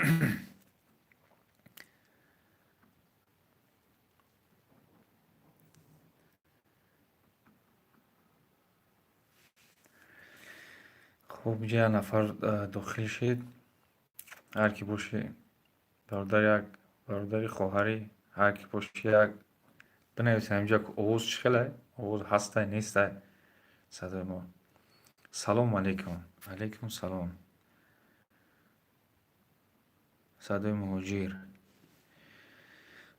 Хуб, инҷа як нафар дохил шид. Ҳар ки боши, бародар, як бародари, хоҳари, ҳар ки боши, як бинависам инҷа, овоз чӣ хелай, овоз ҳастай, нестай садои мо. Салому алайкум. Алайкум салом. Садои Муҳоҷир.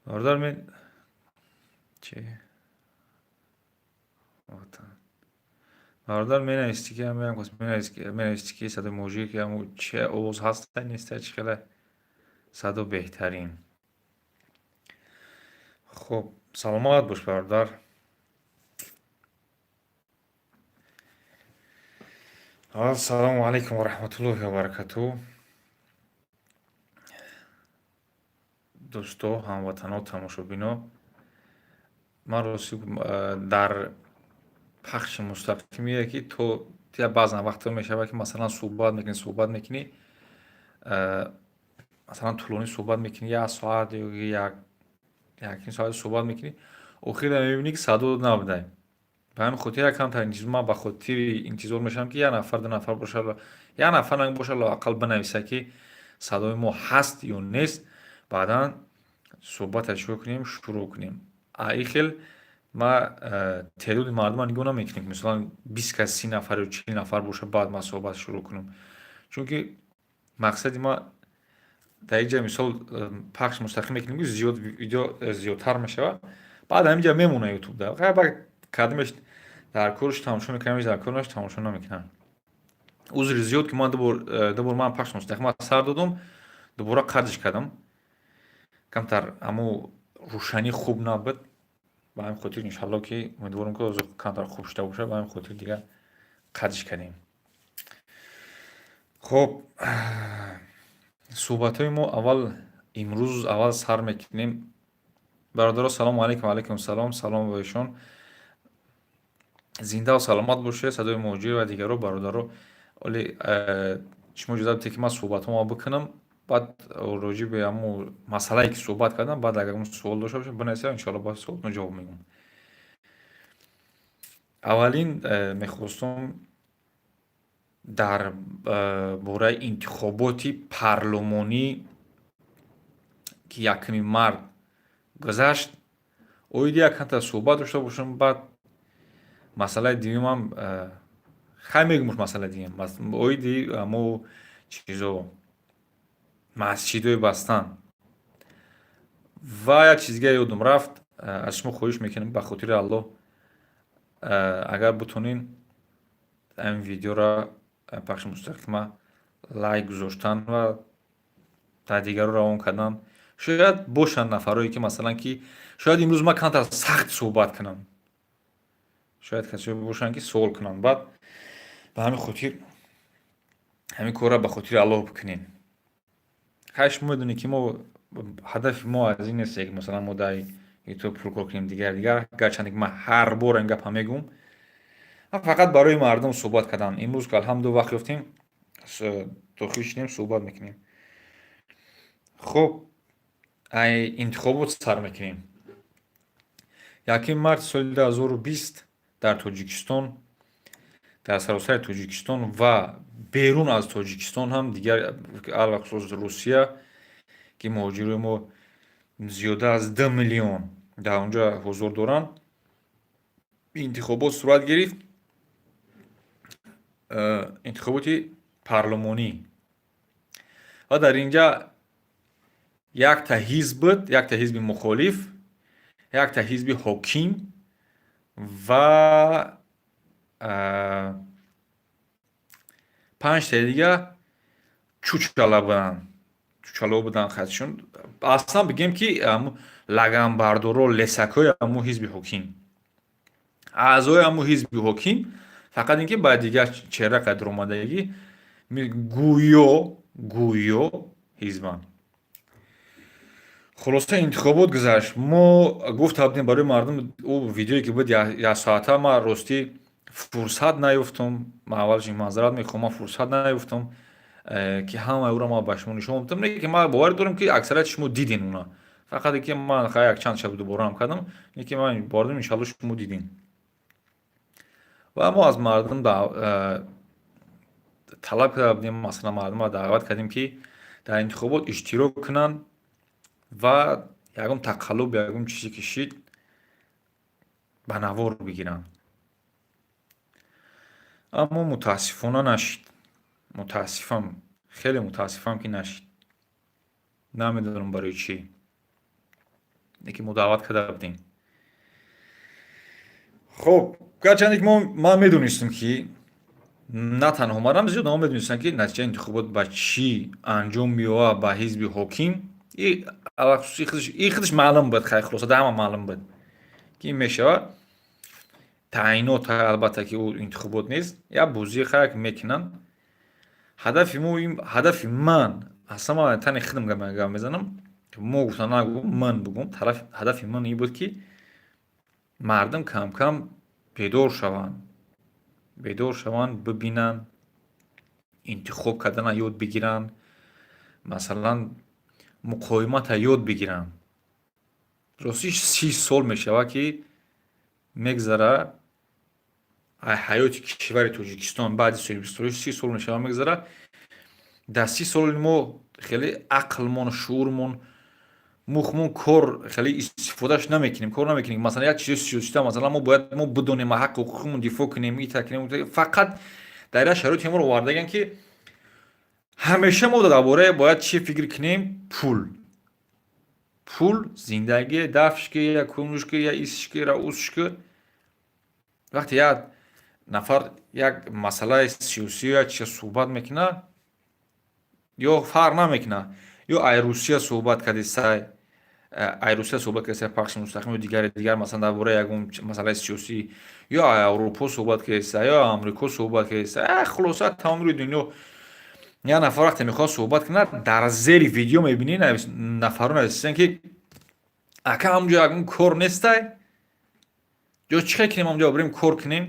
Бародар, мен чи ватан, бародар, менависти ки менависти ки садои Муҳоҷир ки чи овоз ҳастай, нестай, чӣ хелай садо? Беҳтарин. Хуб, саломат бош, бародар. Ассалому алайкум ва раҳматуллоҳи ва баракатуҳ. Дӯсто, ҳамватано, тамошобино, ман рости дар пахши мустақимие ки то баъзан вақтҳо мешавад, ки масалан суҳбат мекунӣ, масалан, тӯлонӣ суҳбат мекунӣ, як соат ё якним соат суҳбат мекунӣ, охира мебинӣ, ки садо набудай. Ба ҳамин хотир як камтар интизор, ман ба хотири интизор мешавам, ки як нафар, ду нафар бошад, як нафар бошад, лоақал бинависа, ки садои мо ҳаст ё нест. Баъдан суҳбата чико кунем, шурӯъ кунем. А ин хел ма теъдоди мардума нигоҳ намекунем, мисалан, 20 кас, 30 нафар ё 40 нафар боша, баъд ман суҳбат шурӯъ кунам, чунки мақсади ма дар инҷа, мисол, пахш мустақим мекунем, ки зиёд видео зиёдтар мешавад, баъд ҳаминҷа мемона ютубда. Кадомеш дар корш тамошо мекунам, дар корнаш тамошо намекунам. Узри зиёд, ки ман дубор ман пахш мустақима сар додум, дубора қатъш кардам. Камтар аммо рӯшанӣ хуб набуд. Ба ҳамин хотир, иншалло, ки умедворам, ки ҳозир камтар хуб шуда бошад. Ба ҳамин хотир дигар қатъш кардем. Хуб, суҳбатҳои мо аввал имрӯз аввал сар мекунем. Бародаро, салому алайкум. Алайкум салом. Салом ба эшон. Зиндаву саломат бошед, Садои Муҳоҷир ва дигаро, бародаро. Оле шумо иҷоза бидиҳед, ки ман суҳбатҳомо бикунам, баъд роҷеъ ба ҳамун масъалае, ки суҳбат кардам, баъд агар суол дошта бошед, бинависед, иншоалло, ба суолтон ҷавоб мегӯям. Аввалин мехостум дар бораи интихоботи парлумонӣ, ки 1 март гузашт, оиди яканда суҳбат дошта бошам. Баъд масъалаи дуюмам хай мегӯмш, масъалаи дуюм оиди ҳамо чизо, масҷидҳои бастан. Ва як чиз дига ёдум рафт. Аз шумо хоҳиш мекунам, ба хотири Аллоҳ, агар бутонин, ҳамин видеоро, пахши мустақима, лайк гузоштан ва дар дигарро равон кардан. Шояд бошанд нафарое, ки масалан, ки шояд имрӯз ман камтар сахт суҳбат кунам, шояд касое бошанд, ки суол кунанд. Баъд ба ҳамин хотир ҳамин корро ба хотири Аллоҳ бикунем. Хай, шумо медонед, ки мо ҳадафи мо аз ин нест, ки масалан мо дар ютуб пул кор кунем, дигар дигар. Гарчанде ки ман ҳар бор ин гапа мегӯм, фақат барои мардум суҳбат кардан. Имрӯз ки, алҳамду, вақт ёфтем, дохил шудем, суҳбат мекунем. Хуб, ай интихобот сар мекунем. 1 марти соли 2020 дар Тоҷикистон, дар саросари Тоҷикистон ва берун аз Тоҷикистон ҳам, дигар, алахусус Русия, ки муҳоҷирои мо зиёда аз 2 миллион дар онҷо ҳузур доранд, интихобот сурат гирифт, интихоботи парлумонӣ. Ва дар инҷа якта ҳизб буд, якта ҳизби мухолиф, якта ҳизби ҳоким ва панҷтаи дига чучала буданд, чучало буданд. Хатшон аслан бигем, ки лаганбардоро, лесакҳои ҳамун ҳизби ҳоким, аъзои ҳамун ҳизби ҳоким, фақат ин ки ба дигар чеҳра қадр омадагӣ, гӯё ҳизбанд. Хулоса, интихобот гузашт. Мо гуфта будем барои мардум, ӯ видеое ки буд як соата, ман ростӣ фурсат наёфтум. Ман аввалш маъзарат мехоҳам, ман фурсат наёфтум. Ки ҳамаи ӯро ман ба шумо нишон додам. Не ки ман боварӣ дорам, ки аксарияти шумо дидин уна, фақат ки ман якчанд шаб дубораам кардам. Не ки ман бовар дорам, иншалло, шумо дидин. Ва мо аз мардум талаб карда будем, масалан, мардумро даъват кардем, ки дар интихобот иштирок кунанд ва ягон тақаллуб, ягон чизе ки шид, ба навор бигиранд. Аммо мутаассифона нашид. Мутаассифам, хеле мутаассифам, ки нашид. Намедонам барои чӣ, лекин мо даъват карда будем. Хуб, гарчанде ки ман медонистам, ки на танҳо манам, зиёд намо медонистам, ки натиҷаи интихобот ба чӣ анҷом меёбад, ба ҳизби ҳоким. И худаш маълум буд. Хай, хулоса, да ҳама маълум буд, ки ин мешавад таъйинот. Албатта, ки ӯ интихобот нест, як бозии хаяк мекунанд. Ҳадафи мо, ҳадафи ман, аслан ман тани худам гап мезанам, мо гуфта нагӯ, ман бугум, ҳадафи ман ин буд, ки мардум камкам бедор шаванд, бедор шаванд, бибинанд, интихоб кардана ёд бигиранд, масалан, муқовимата ёд бигиранд. Ростиш, 30 сол мешавад, ки мегзара ҳаёти кишвари Тоҷикистон баъди соҳибистиқлолӣ. 30 сол мешавад, мегзара. Дар 30 соли мо хеле ақлмон, шуурмон, мухмон кор хеле истифодаш намекунем, кор намекунем. Масалан, як чизи сиёсита, масалан, мо бояд мо бидонем, ҳаққу ҳуқуқимон дифоъ кунем, ита кунем. Фақат дар як шароите моро овардаган, ки ҳамеша мо дар бораи бояд чӣ фикр кунем? Пул, пул, зиндагӣ, дафшки, я кунушки, я исшки, ра усшки. Вақте як нафар як масъалаи сиёсӣ, як чиза суҳбат мекунад, ё фарқ намекунад, ё ай Русия суҳбат кардисай, ай Русия суҳбат кардисай пахши мустақим ё дигари дигар, масалан, дар бораи ягон масъалаи сиёсӣ, ё ай Аврупо суҳбат кардисай, ё Амрико суҳбат кардисай, хулоса, тамоми рӯи дунё як нафар вақте мехоҳад суҳбат кунад, дар зери видео мебинӣ, нафарон нависанд, ки ака, ҳамҷо ягон кор нестай ё чӣ хел кунем, ҳамҷо бирем кор кунем?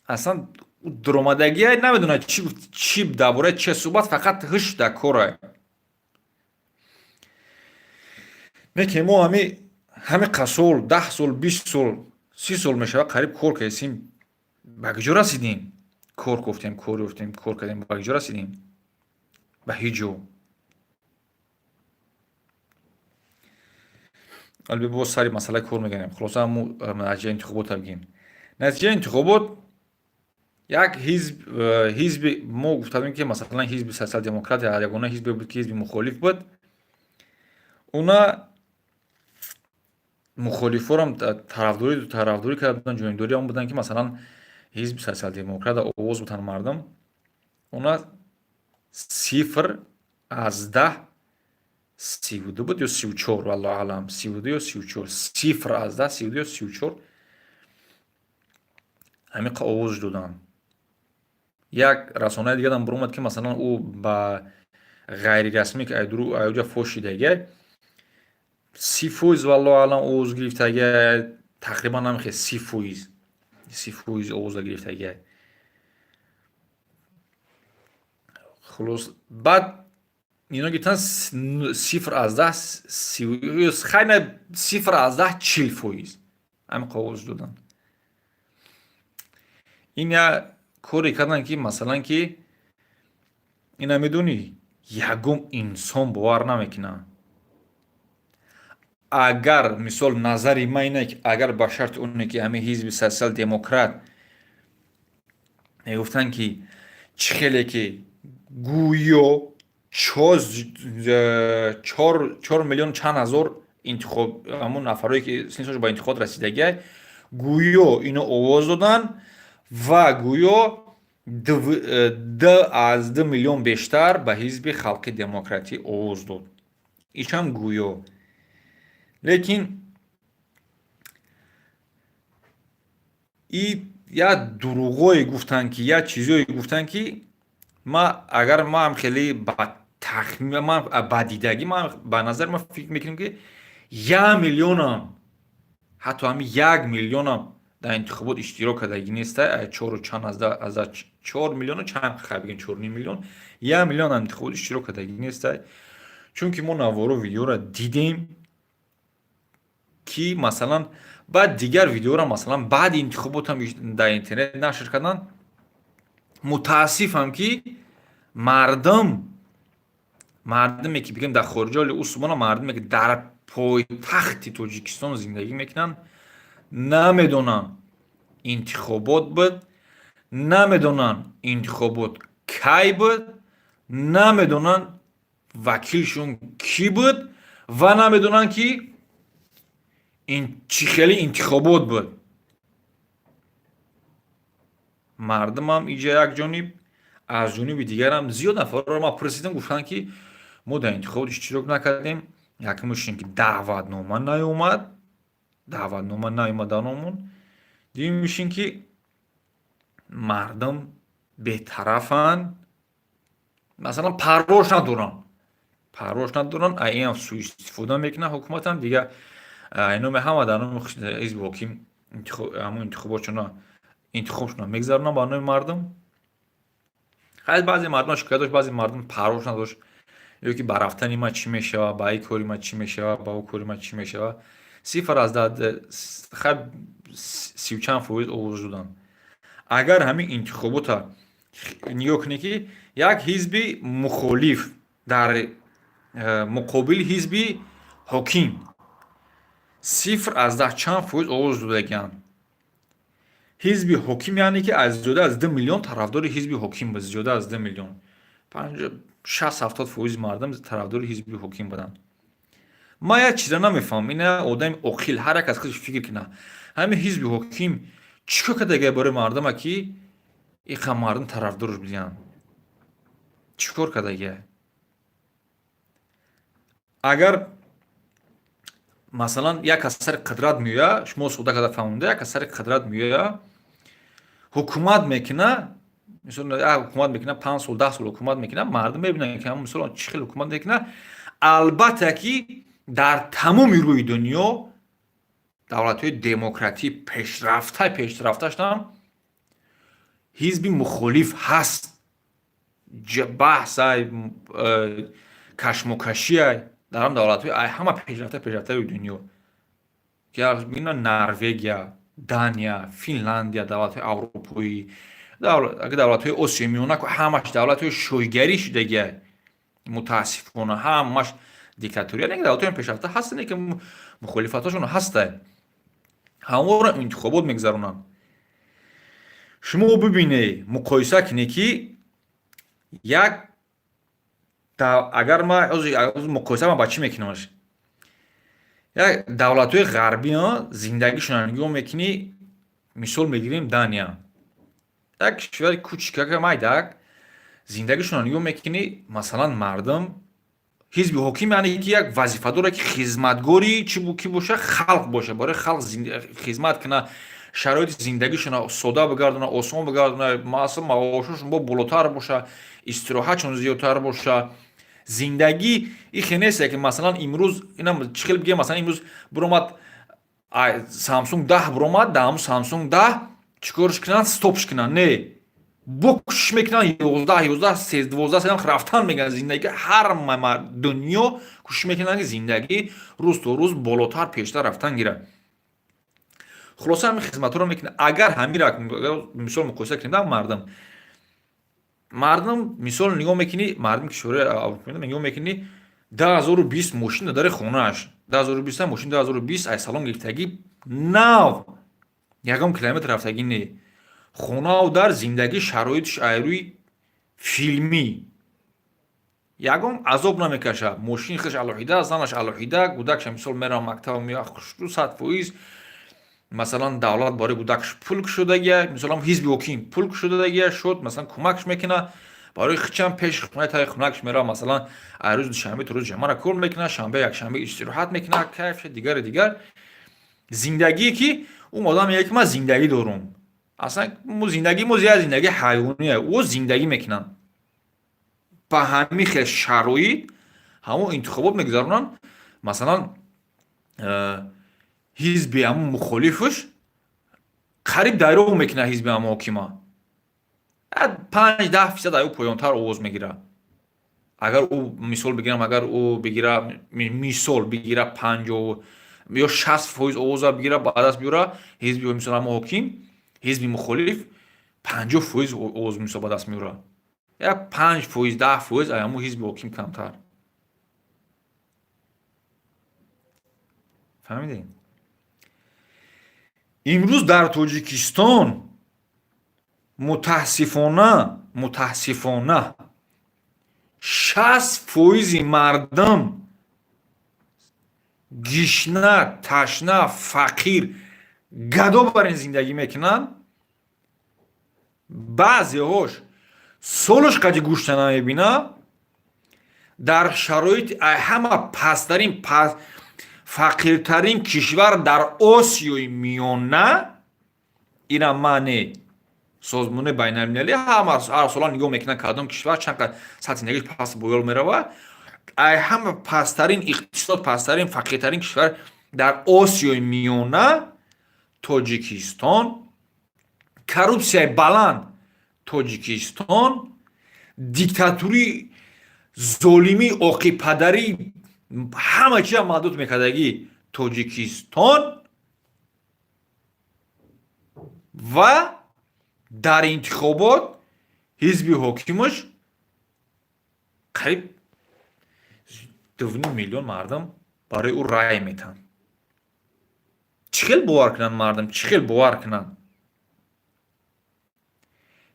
Аслан дуромадагия намедонад, чӣ чӣ дар бораи чи суҳбат, фақат ҳуш дар корай. Не ки мо ҳами қасол, 10 сол, 20 сол, 30 сол мешавад, қариб кор кардесим. Ба куҷо расидем? Кор кофтем, кор ёфтем, кор кардем, ба куҷо расидем? Ба ҳеҷ ҷо. Албе боз сари масъалаи кор меганем. Хулоса, ҳаму натиҷаи интихобота бигем. Натиҷаи интихобот, як ҳизб, ҳизби мо гуфта будем, ки масалан, ҳизби Социал-демократ ягона ҳизбе буд, ки ҳизби мухолиф буд. Уна мухолифорам тарафдорӣ карда буданд, ҷонибдорӣ он буданд, ки масалан, ҳизби Социал-демократа овоз бутанд мардум. Уна 0,32 буд ё 34, валлоҳу аълам, 32 ё 34, 0,32 ё 34, ҳамин овоз доданд. Як расонаи дигарам баромад, ки масалан, ӯ ба ғайрирасмӣ, ки айуҷа фош шидагия, 30%, валлоҳу аълам, овоз гирифтагия. Тақрибан намехе 30%, 30% овоза гирифтагия. Хулос, баъд ино гирифтан 0,30, хайна, 0,40%, ҳамин овоз доданд. Ин як коре карданд, ки масалан, ки ина медонӣ, ягон инсон бовар намекунад. Агар мисол, назари ман ине, ки агар ба шарти оне, ки ҳамин ҳизби Социал-демократ мегуфтанд, ки чӣ хеле ки гӯё 4 миллион чанд ҳазор интихоб, ҳамон нафарое ки синнашон ба интихобот расидагиай, гӯё ино овоз доданд ва гӯё 2,2 миллион бештар ба ҳизби Халқи Демократӣ овоз дод. Ичам гӯё. Лекин и як дурӯғое гуфтанд, ки як чизое гуфтанд, ки ма агар маам хеле ба тахмин, ман ба дидагӣ, ман ба назар ман фикр мекунем, ки 1 миллионам, ҳатто ҳамин 1 миллионам Дар интихобот иштирок кардагӣ нестай. Чору чанд азда 4 миллиону чанд, хай, бигем 4,5 миллион, 1 миллион дар интихобот иштирок кардагӣ нестай. Чунки мо наворо, видеоро дидем, ки масалан баъд дигар видеоро, масалан, баъди интихоботам дар интернет нашр карданд. Мутаассифам, ки мардуме ки, бигем, дар хориҷа, усумона мардуме ки дар пойтахти Тоҷикистон зиндагӣ мекунанд, намедонанд интихобот буд, намедонанд интихобот кай буд, намедонанд вакилшон кӣ буд ва намедонанд, ки чӣ хели интихобот буд. Мардумам иҷа як ҷониб, аз ҷониби дигарам зиёд нафарро ма пурсидам, гуфтанд, ки мо дар интихобот иштирок накардем. Якумаш ин ки даъватнома наёмад, даъватнома наёмад дар номон. Дуюмиш ин ки мардум бетарафанд, масалан, парвош надоранд, парвош надоранд. Инам суистифода мекунад ҳукуматам. Дигар номи ҳама, дар номи ҳизби ҳоким ҳамун интихоботшона, интихобшона мегзаронанд ба номи мардум. Хайр, баъзе мардум шикоят дошт, баъзе мардум парвош надошт ё ки ба рафтани ман чӣ мешавад, ба ин кори ман чӣ мешавад, ба ӯ кори ман чӣ мешавад. Сифр аз хайр, сию чанд фоиз овоз доданд. Агар ҳамин интихобота нигоҳ кунед, ки як ҳизби мухолиф дар муқобили ҳизби ҳоким сифр аз даҳ чанд фоиз овоз додагианд. Ҳизби ҳоким, яъне ки аз зиёда аз 2 миллион тарафдори ҳизби ҳоким буд, зиёда аз 2 миллион, 60-70 фоизи мардум тарафдори ҳизби ҳоким буданд. Ман як чиза намефаҳмам. Ина одами оқил ҳар як аз худаш фикр кунад: ҳамин ҳизби ҳоким чӣ кор кардагия барои мардума, ки иқа мардум тарафдорш будиянд? Чӣ кор кардагия? Агар, масалан, як аз сари қудрат меояд, шумо сода карда фаҳмонда, як аз сари қудрат меояд, ҳукумат мекуна, мисол, ҳукумат мекуна, 5 сол, 10 сол ҳукумат мекуна, мардум мебинанд, ки мисол чӣ хел ҳукумат мекуна. Албатта, ки дар тамоми рӯи дунё давлатҳои демократӣ пешрафта, пешрафташтам ҳизби мухолиф ҳаст, баҳсай, кашмокашиай дар ҳам давлатҳои ҳама пешрафта, пешрафтаи дунё, ки бина: Норвегия, Дания, Финландия, давлатҳои аврупоӣ, давлатҳои Осиёи Миёна, ҳамаш давлатҳои шоҳигарӣ шудагиай. Мутаассифона, ҳамаш диктатория. Не, давлатҳои пешрафта ҳастанд, ки мухолифатҳошон ҳастай, ҳамонро интихобот мегузаронанд. Шумо бибинед, муқоиса кунед, ки як агар ма муқоиса ма ба чӣ мекунамаш? Як давлатҳои ғарбӣ зиндагишонро нигоҳ мекунӣ. Мисол мегирем Дания, як кишвари кучикака, майдак. Зиндагишонро нигоҳ мекунӣ, масалан, мардум, ҳизби ҳоким, яъне ки як вазифа дорад, ки хизматгори чӣ ки боша, халқ боша, барои халқ хизмат куна, шароити зиндагишона сода бигардона, осон бигардона, масалан, маошошон бо болотар боша, истироҳатшон зиёдтар боша. Зиндагӣ ихе несте, ки масалан имрӯз инам чӣ хел бигем, масалан, имрӯз биромад Самсунг 10 биромад, дар ҳамун Самсунг 10 чӣ корш кунанд, стопш кунанд? Не, бо кӯшиш мекунанд, 11, 11, 12, седам рафтан мегӯянд. Зиндагӣ ҳар дунё кӯшиш мекунанд, ки зиндагӣ рӯз то рӯз болотар, пештар рафтан гирад. Хулоса, ҳамин хизматҳоро мекунад. Агар ҳамира мисол муқоиса кунем, мардум, мисол, нигоҳ мекунӣ, мардуми кишварҳои аврупоӣ нигоҳ мекунӣ, 2020 мошин дари хонааш, 2020 мошин, 2020 ай салон гирифтагӣ, нав, ягон километр рафтагӣ не. Хонаву дар зиндагӣ шароитш айрӯи филмӣ, ягон азоб намекашад. Мошини худаш алоҳида, занаш алоҳида, кӯдакша, мисол, мерава мактаба, меояд хушрӯ, 100%. Масалан, давлат барои кӯдакаш пул кушодагия, мисолан, ҳизби ҳоким пул кушодагия шуд, масалан, кӯмакш мекунад. Барои хичам пеши хонаи, таи хонакаш мерава, масалан, ай рӯзи душанбе то рӯзи ҷамъара кор мекунад, шанбе, якшанбе истироҳат мекунад, кайф, дигари дигар. Зиндагие ки ӯ одам мегӯяд, ки ман зиндагӣ дорум, аслан зиндагии мо зиёд зиндагии ҳайвоние. Ӯ зиндагӣ мекунанд ба ҳамин хел шароит, ҳамон интихобот мегузаронанд. Масалан, ҳизби ҳамун мухолифаш. Қариб дайроғ мекунад ҳизби ҳама ҳокима, 5-10% аю поёнтар овоз мегирад. Агар ӯ, мисол бигирам, агар ӯ бигира, мисол бигира, 50 ё 60% овоза бигира, ба даст биёра ҳизби, мисол, ҳама ҳоким, ҳизби мухолиф 50% овоз, мисол, ба даст меёра, як 5%, 10% ҳамун ҳизби ҳоким камтар. Фаҳмидем? Имрӯз дар Тоҷикистон, мутаассифона, мутаассифона, 60%-и мардум гишна, ташна, фақир, гадо бар ин зиндагӣ мекунанд. Баъзеҳош солуш қади гӯшта намебина. Дар шароити ҳама пасттарин, фақиртарин кишвар дар Осиёи Миёна, ина мане созмони байналмилалӣ ҳама ҳар сола нигоҳ мекунанд, кадом кишвар чанд қадр сатҳи зиндагиш паст боёл меравад. Ай ҳама пасттарин иқтисод, пасттарин, фақиртарин кишвар дар Осиёи Миёна Тоҷикистон, коррупсияи баланд Тоҷикистон, диктатурӣ, золимӣ, оқипадарӣ, ҳама чиза маҳдуд мекардагӣ Тоҷикистон. Ва дар интихобот ҳизби ҳокимаш қариб 2,5 миллион мардум барои ӯ рай метаҳанд. Чӣ хел бовар кунанд мардум? Чӣ хел бовар кунанд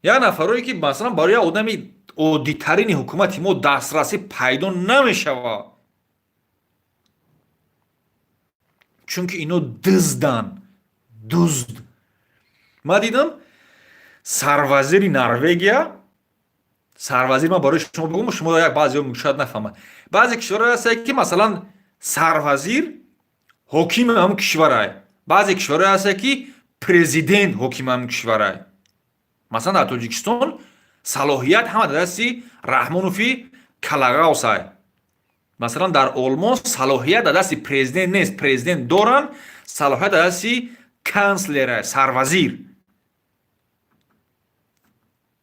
як нафарое, ки масалан барои як одами оддитарини ҳукумати мо дастрасӣ пайдо намешавад, чунки ино дузданд, дузд. Ман дидам, сарвазири Норвегия, сарвазир, ман барои шумо бигӯм, шумо як баъзеҳо шояд нафаҳмад. Баъзе кишварҳое ҳастанд, ки масалан сарвазир ҳокими ҳамун кишварай, баъзе кишварҳое ҳастанд, ки президент ҳокими ҳамун кишварай. Масалан, дар Тоҷикистон салоҳият ҳама дар дасти Раҳмонови калағавсай. Масалан, дар Олмон салоҳият дар дасти президент нест, президент доранд, салоҳият дар дасти канцлера, сарвазир.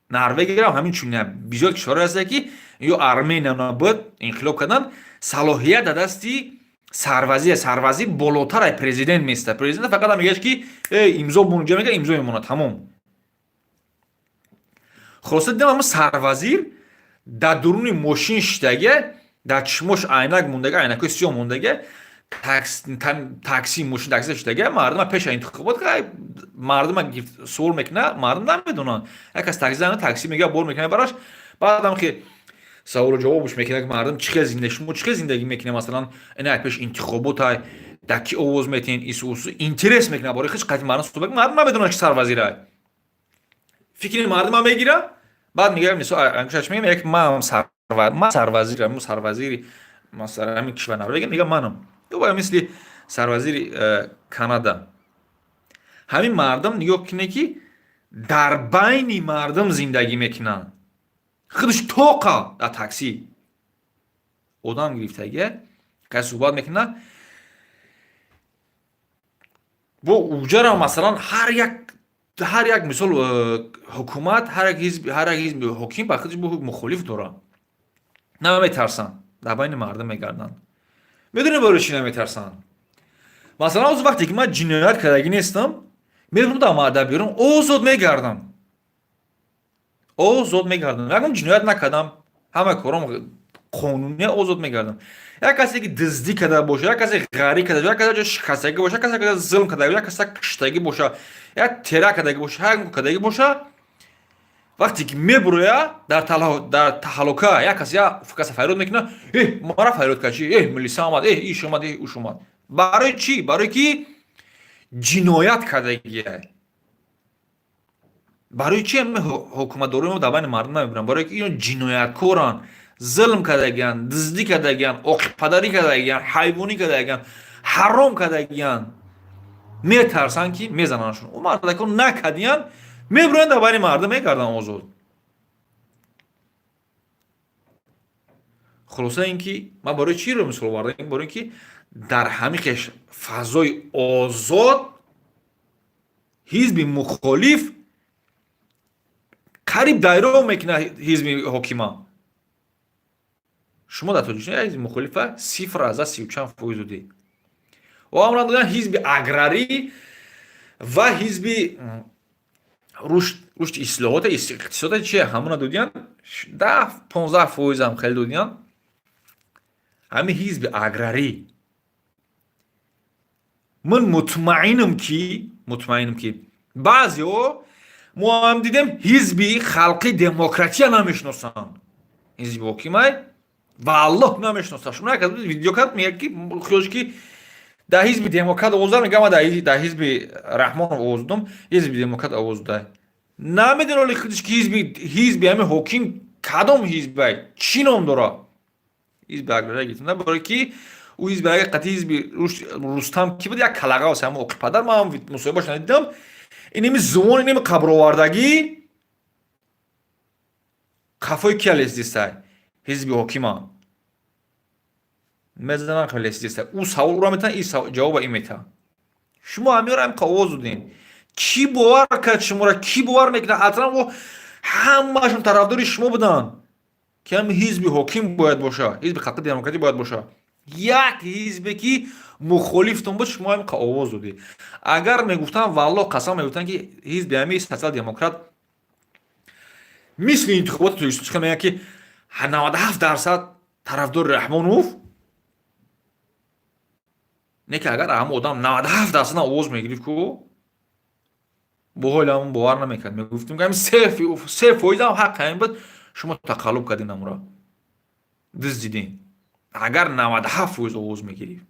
Норвегиям ҳамин чунин. Бисёр кишварҳое ҳастанд, ки ё Армения буд, инқилоб карданд, салоҳият дар дасти сарвазир, сарвазир болотар ай президент места. Президент фақат мегӯяд, ки э имзо бунҷа, мега, имзо мемонад, тамом. Хулоса, дидам, ҳамн сарвазир дар дуруни мошин шиштага, дар чишмош айнак мондага, айнакҳои сиёҳ мондага, такси, мошин такси шиштага, мардума пеша интихобот мардума суол мекунад, мардум намедонанд. Як кас такси, такси мега, бор мекунад бараш, баъдам ки саволу ҷавобш мекунад, ки мардум чӣ хел зиндагӣ, шумо чӣ хел зиндагӣ мекунед, масалан, ина пеш интихоботай, дар ки овоз метиҳен, ису интерес мекунад бораи хич қати мардум суҳбат, мардум намедонанд, ки сарвазирай. Фикри мардума мегира, баъд мега, мисол, ангушаш мега, як ман сарвазирам, сарвазири масалан ҳамин кишвар Норвегия, мега, манам ё ба мисли сарвазири Канада. Ҳамин мардум, нигоҳ кунед, ки дар байни мардум зиндагӣ мекунанд, худаш тоқа дар такси одам гирифтагия, касе суҳбат мекунад бо уҷара. Масалан, ҳар як, мисол, ҳукумат, ҳар як ҳизби ҳоким ба худаш мухолиф дорад, наметарсанд, дар байни мардум мегарданд. Медонед, барои чӣ наметарсанд? Масалан, оз вақте ки ман ҷиноят кардагӣ нестам, меравам дар маъда берун, озод мегардам, озод мегардам, ягон ҷиноят накардам, ҳама кором қонуния, озод мегардам. Як касе ки дуздӣ карда боша, як касе ғарӣ карда, як касе шикастагӣ боша, як касе зулм карда, як касе куштагӣ боша, як теракт кардагӣ боша, як кардагӣ боша, вақте ки мебуроя, дар таҳаллука як кас як каса фарёд мекунад: «Э, мара фарёд кард чи? Э, милиса омад, э, иш омад, э, уш омад». Барои чӣ? Барои ки ҷиноят кардагия. Барои чи ҳукуматдорои мо дар байни мардум намебуранд? Барое ки ино ҷинояткоранд, зулм кардагиянд, дуздӣ кардагиянд, оқипадарӣ кардагиянд, ҳайвонӣ кардагиянд, ҳаром кардагиянд. Метарсанд, ки мезанандшон. Ӯ мардакон накардиянд, мебуроянд, дар байни мардум мегарданд озод. Хулоса, ин ки ман барои чиро мисол овардам? Барои ин ки дар ҳамин хеш фазои озод Ҳизби мухолиф қариб дайро мекунад ҳизби ҳокима. Шумо дар Тоҷикистон як ҳизби мухолифа сифр аз сию чанд фоиз додед. Омран доданд ҳизби аграрӣ ва ҳизби рушди ислоҳота, иқтисода чи, ҳамона додиян 10-15 фоизам хеле додиян. Ҳамин ҳизби аграрӣ, ман мутмаинам, ки баъзеҳо, мо ҳам дидем, ҳизби халқи демократия намешиносанд. Ҳизби ҳокимай валлоҳ намешиносад. Шумо як видео кард, мегӯяд, ки хиёлш ки дар ҳизби демократ овоз додам, мегӯям, ман дар ҳизби Раҳмонов овоз додам, ҳизби демократ овоз додай. Намедонад оли худиш, ки ҳизби ҳамин ҳоким кадом ҳизбай, чӣ ном дорад. Ҳизби агрария гирифтан, барое ки ӯ ҳизби агар қатъи ҳизби Рустам ки буд, як калаға оса, ҳамон оқи падар. Ман ҳам мусоҳибааш надидам. Инеми зувон, инеми қабровардагӣ қафои кия лесдистай? Ҳизби ҳокима мезанан, лесдистай. Ӯ савол ӯро метавон, и ҷавоба и мета. Шумо ҳамиёро ҳам овоз додем. Кӣ бовар кард шуморо? Кӣ бовар мекунад? Аслан о ҳамаашон тарафдори шумо буданд, ки ҳам ҳизби ҳоким бояд боша, ҳизби халқи демократӣ бояд боша. Як ҳизбе ки мухолифтон буд, шумо ҳам овоз додед. Агар мегуфтанд, валлоҳ қасам, мегуфтанд, ки ҳизби ҳами социал демократ мисли интихоботи Тоҷикистон мегӯянд, ки 97% тарафдори Раҳмонов, не ки агар ҳама одам 97% овоз мегирифт ку, бо ҳоли ҳамон бовар намекард. Мегуфтем, ки ҳамин 3 фоизам ҳақ ҳамин буд, шумо тақаллуб кардин, амура дуздидин. Агар 97% овоз мегирифт.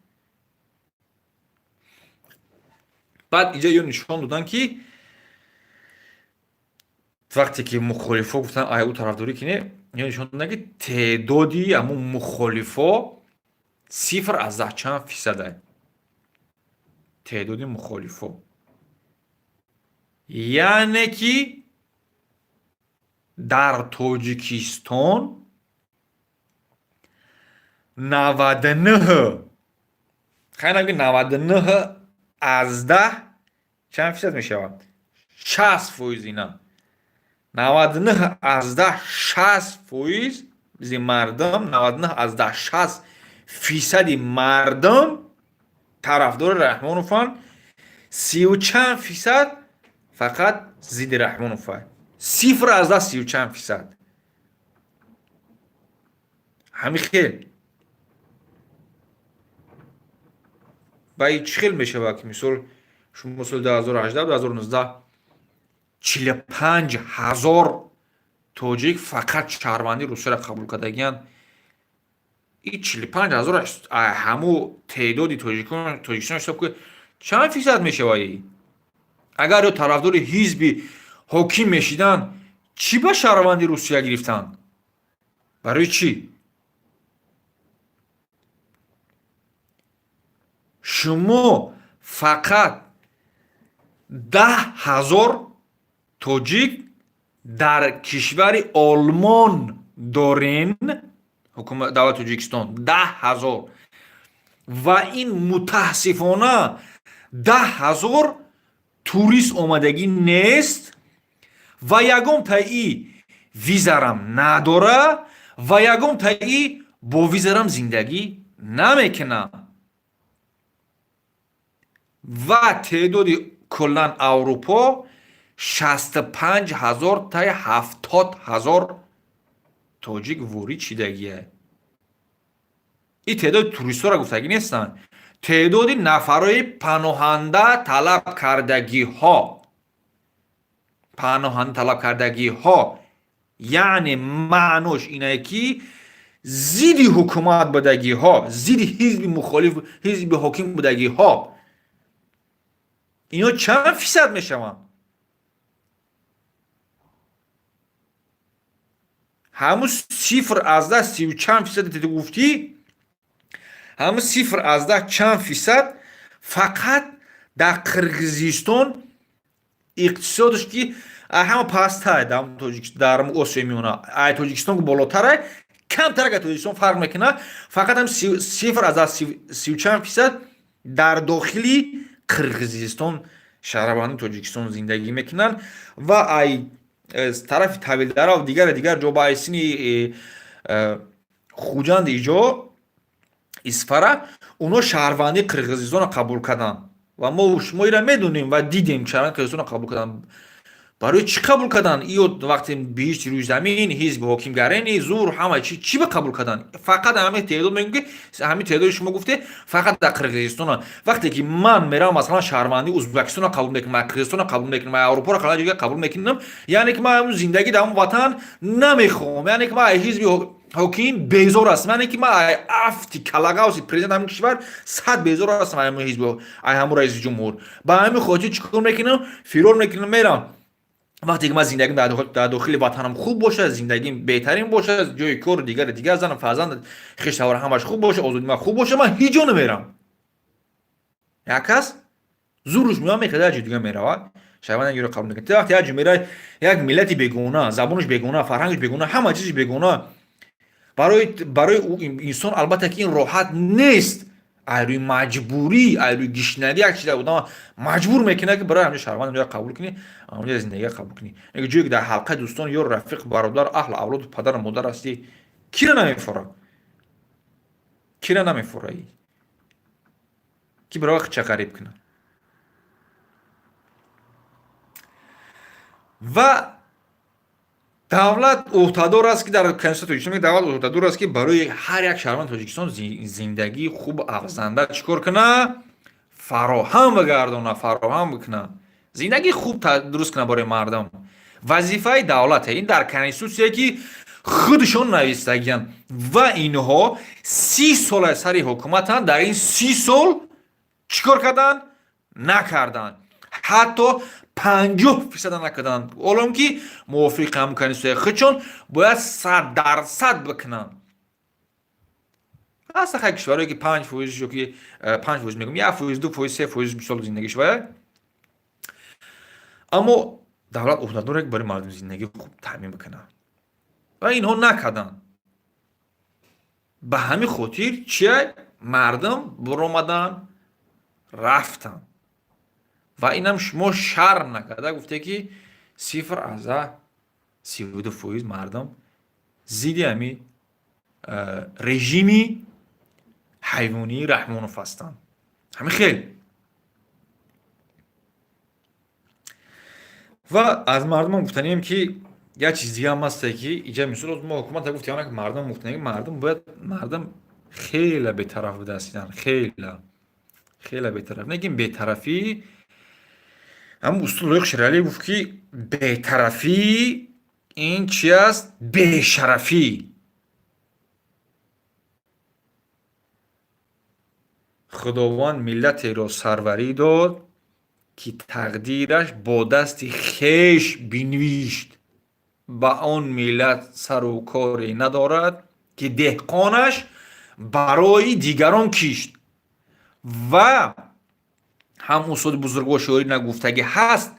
Баъд иҷа ё нишон доданд, ки вақте ки мухолифо гуфтанд, ай ӯ тарафдорӣ кине, ё нишон доданд, ки теъдоди ҳамун мухолифо сифр аз даҳ чанд фисадай. Теъдоди мухолифо, яъне ки дар Тоҷикистон 99, хайр, наги 99 аз 10 чанд фисад мешавад? 60% ина. 99 аз 10, 60% зи мардум, 99 аз 10, 60 фисади мардум тарафдори Раҳмонованд, сию чанд фисад фақат зидди Раҳмонова, сифр аз даҳ сию чанд фисад. Ҳамин хел ва чӣ хел мешавад, ки мисол шумо соли 2018, 2019 45 000 тоҷик фақат шаҳрвандии Русияро қабул кардагиянд? И 45 000 ҳамун теъдоди Тоҷикистон ҳисоб кунед, чанд фисад мешавад? Агар ё тарафдори ҳизби ҳоким мешиданд, чӣ ба шаҳрванди Русия гирифтанд? Барои чӣ? Шумо фақат 10 000 тоҷик дар кишвари Олмон дорен, давлати Тоҷикистон 10 000, ва ин мутаассифона 10 000 турист омадагӣ нест ва ягон таи визарам надора ва ягон таи бо визарам зиндагӣ намекуна. Ва теъдоди куллан Аврупо 65 000 таи 70 000 тоҷик ворид шидагия. Ин теъдоди туристҳоро гуфтагӣ нестанд, теъдоди нафарҳои паноҳанда талаб кардагиҳо, паноҳанда талаб кардагиҳо. Яъне маънош инае, ки зидди ҳукумат будагиҳо, зидди ҳизби мухолиф, ҳизби ҳоким будагиҳо, ино чанд фисад мешаванд? Ҳамун сифр аз даҳ сию чанд фисади ту гуфтӣ, ҳамун сифр аз даҳ чанд фисад фақат дар Қирғизистон, иқтисодаш ки ҳама пастае дар Осиёи Миёна, ай Тоҷикистон болотарай, камтарак аз Тоҷикистон фарқ мекунад, фақат ҳам сифр аз даҳ сию чанд фисад дар дохили Қирғизистон. Шаҳрванди Тоҷикистон зиндагӣ мекунанд ва ай тарафи Тавилдарав, дигар дигар ҷо, ба айсини Хуҷанд, иҷо Исфара, онҳо шаҳрвандии Қирғизистонро қабул карданд. Ва мо шумо ира медонем ва дидем, шаҳрванди Қирғизистонро қабул карданд. Барои чӣ қабул карданд? Иё вақте биҳишти рӯи замин, ҳизби ҳокимгарени зур, ҳама чи чӣ ба қабул карданд? Фақат ҳамин теъдод мегӯм, ки ҳамин теъдоди шумо гуфте, фақат дар Қирғизистона. Вақте ки ман меравам, масалан, шаҳрвандии Узбекистонро қабул мекунам, Қирғизистонро қабул мекунам, Аврупоро қабул мекунам, яъне ки ман зиндагӣ дар он ватан намехоҳам, яъне ки ман ҳизби ҳоким безор ҳастам, яъне ки ман афти калагавси президент ҳамин кишвар сад безор ҳастам, ҳамин ҳизби, ай ҳамун раиси ҷумҳур. Ба ҳамин хотир чӣ кор мекунам? Фирор мекунам, мерам. Вақте ки ман зиндагим дар дохили ватанам хуб бошад, зиндагим беҳтарин бошад, ҷои кору дигари дигар, занам, фарзанд, хештавар, ҳамаш хуб бошад, озодии ман хуб бошад, ман ҳеҷ ҷо намерам. Як кас зуруш меояд, мехезад, як ҷои дигар меравад, шаҳрванд ро қабул мекунад. Вақте як ҷо меравад, як миллати бегона, забонаш бегона, фарҳангаш бегона, ҳама чизаш бегона, барои инсон албатта ки ин роҳат нест. Ай рӯи маҷбурӣ, ай рӯи гишнагӣ як чиз одам маҷбур мекунад, ки барои ҳамҷо шаҳрванд қабул кунӣ, ҳамҷо зиндагӣ қабул кунӣ. Ҷое ки дар ҳалқаи дӯстон, ёру рафиқ, бародар, аҳлу авлоду, падару модар ҳастӣ, кира намефора, кира намефора, ки барои хича ғариб кунад? Ва давлат ӯҳдадор аст, ки дар Конститутсияи Тоҷикистон давлат ӯҳдадор аст, ки барои ҳар як шаҳрванди Тоҷикистон зиндагии хуб, афзанда чӣ кор куна? Фароҳам бигардона, фароҳам бикуна, зиндагии хуб дуруст куна барои мардум. Вазифаи давлате. Ин дар конститутсия, ки худшон навистагиянд. Ва инҳо 30 сола сари ҳукуматанд. Дар ин 30 сол чӣ кор карданд? Накарданд, ҳатто 50 фисада накарданд, ҳолон ки мувофиқи ҳамн конститутсияи худшон бояд 100% бикунанд. Ҳаста хай кишварое, ки 5% ёки 5% мегӯм, 1%, 2%, 3% мисол зиндагиш вая, аммо давлат ӯҳдадор ки барои мардум зиндагии хуб таъмин бикунад ва инҳо накарданд. Ба ҳамин хотир чия мардум баромаданд, рафтанд. Ва инам шумо шарм накарда гуфте, ки 0,32% мардум зидди ҳами режими ҳайвонии Раҳмонов ҳастанд. Ҳамин хел. Ва аз мардумам гуфтанием, ки як чиз дигаам ҳасте, ки иҷа мисол мо ҳукумата гуфтем, ки мардум гуфтанем, мардум бояд, мардум хеле бетараф будастидан, хеле хеле бетараф. Лекин бетарафӣ, ҳамн устод Лоиқ Шералӣ гуфт, ки бетарафӣ ин чи аст? Бешарафӣ. Худованд миллатеро сарварӣ дод, ки тақдираш бо дасти хеш бинвишт. Ба он миллат сару коре надорад, ки деҳқонаш барои дигарон кишт. Ва ҳам устоди бузургвор шоири нагуфтагӣ ҳаст,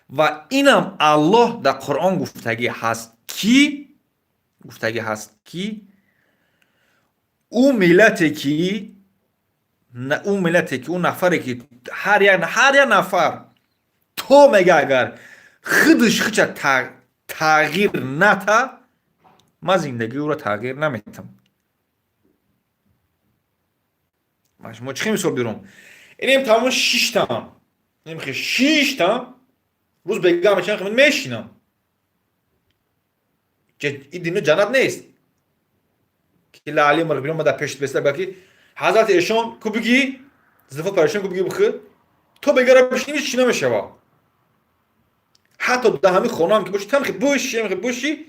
ва инам Аллоҳ дар Қуръон гуфтагӣ ҳаст, ки гуфтагӣ ҳаст, ки ӯ миллате ки ӯ миллате ки ӯ нафаре ки ҳар як нафар то мега, агар худаш хича тағйир ната, ман зиндагии ӯро тағйир наметам. Ман шумо чӣ мисол биром? Инем тамом шиштам, немхе шиштам, рӯз бега мечан мешинам. Ин дино ҷаннат нест, ки лаъли мирбино дар пешт беста ба, ки ҳазрати эшон ку бигӣ, зилфо парешон ку бигӣ, бихӯ то бегара бишинӣ, чӣ намешава. Ҳатто дар ҳамин хонаам ки боши, тамхи боши, ҳамхи боши,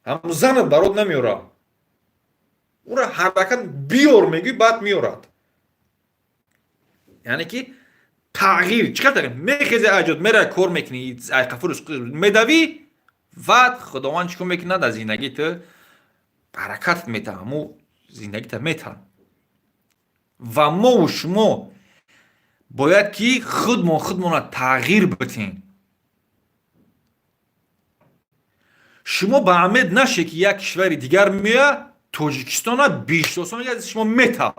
ҳам занат барот намеёра, ӯра ҳаракат биёр мегӯй, баъд меёрад. Яъне ки тағйир чӣ қадр тағйир? Мехези, аҷод мера, кор мекунӣ, айқафу медавӣ, ваъд Худованд чӣ кор мекунад? Дар зиндагии ту баракат мета, ҳаму зиндагита мета. Ва мову шумо бояд ки худмон худмонро тағйир битем. Шумо ба умед нашед, ки як кишвари дигар меояд, Тоҷикистона бишносон шумо мета.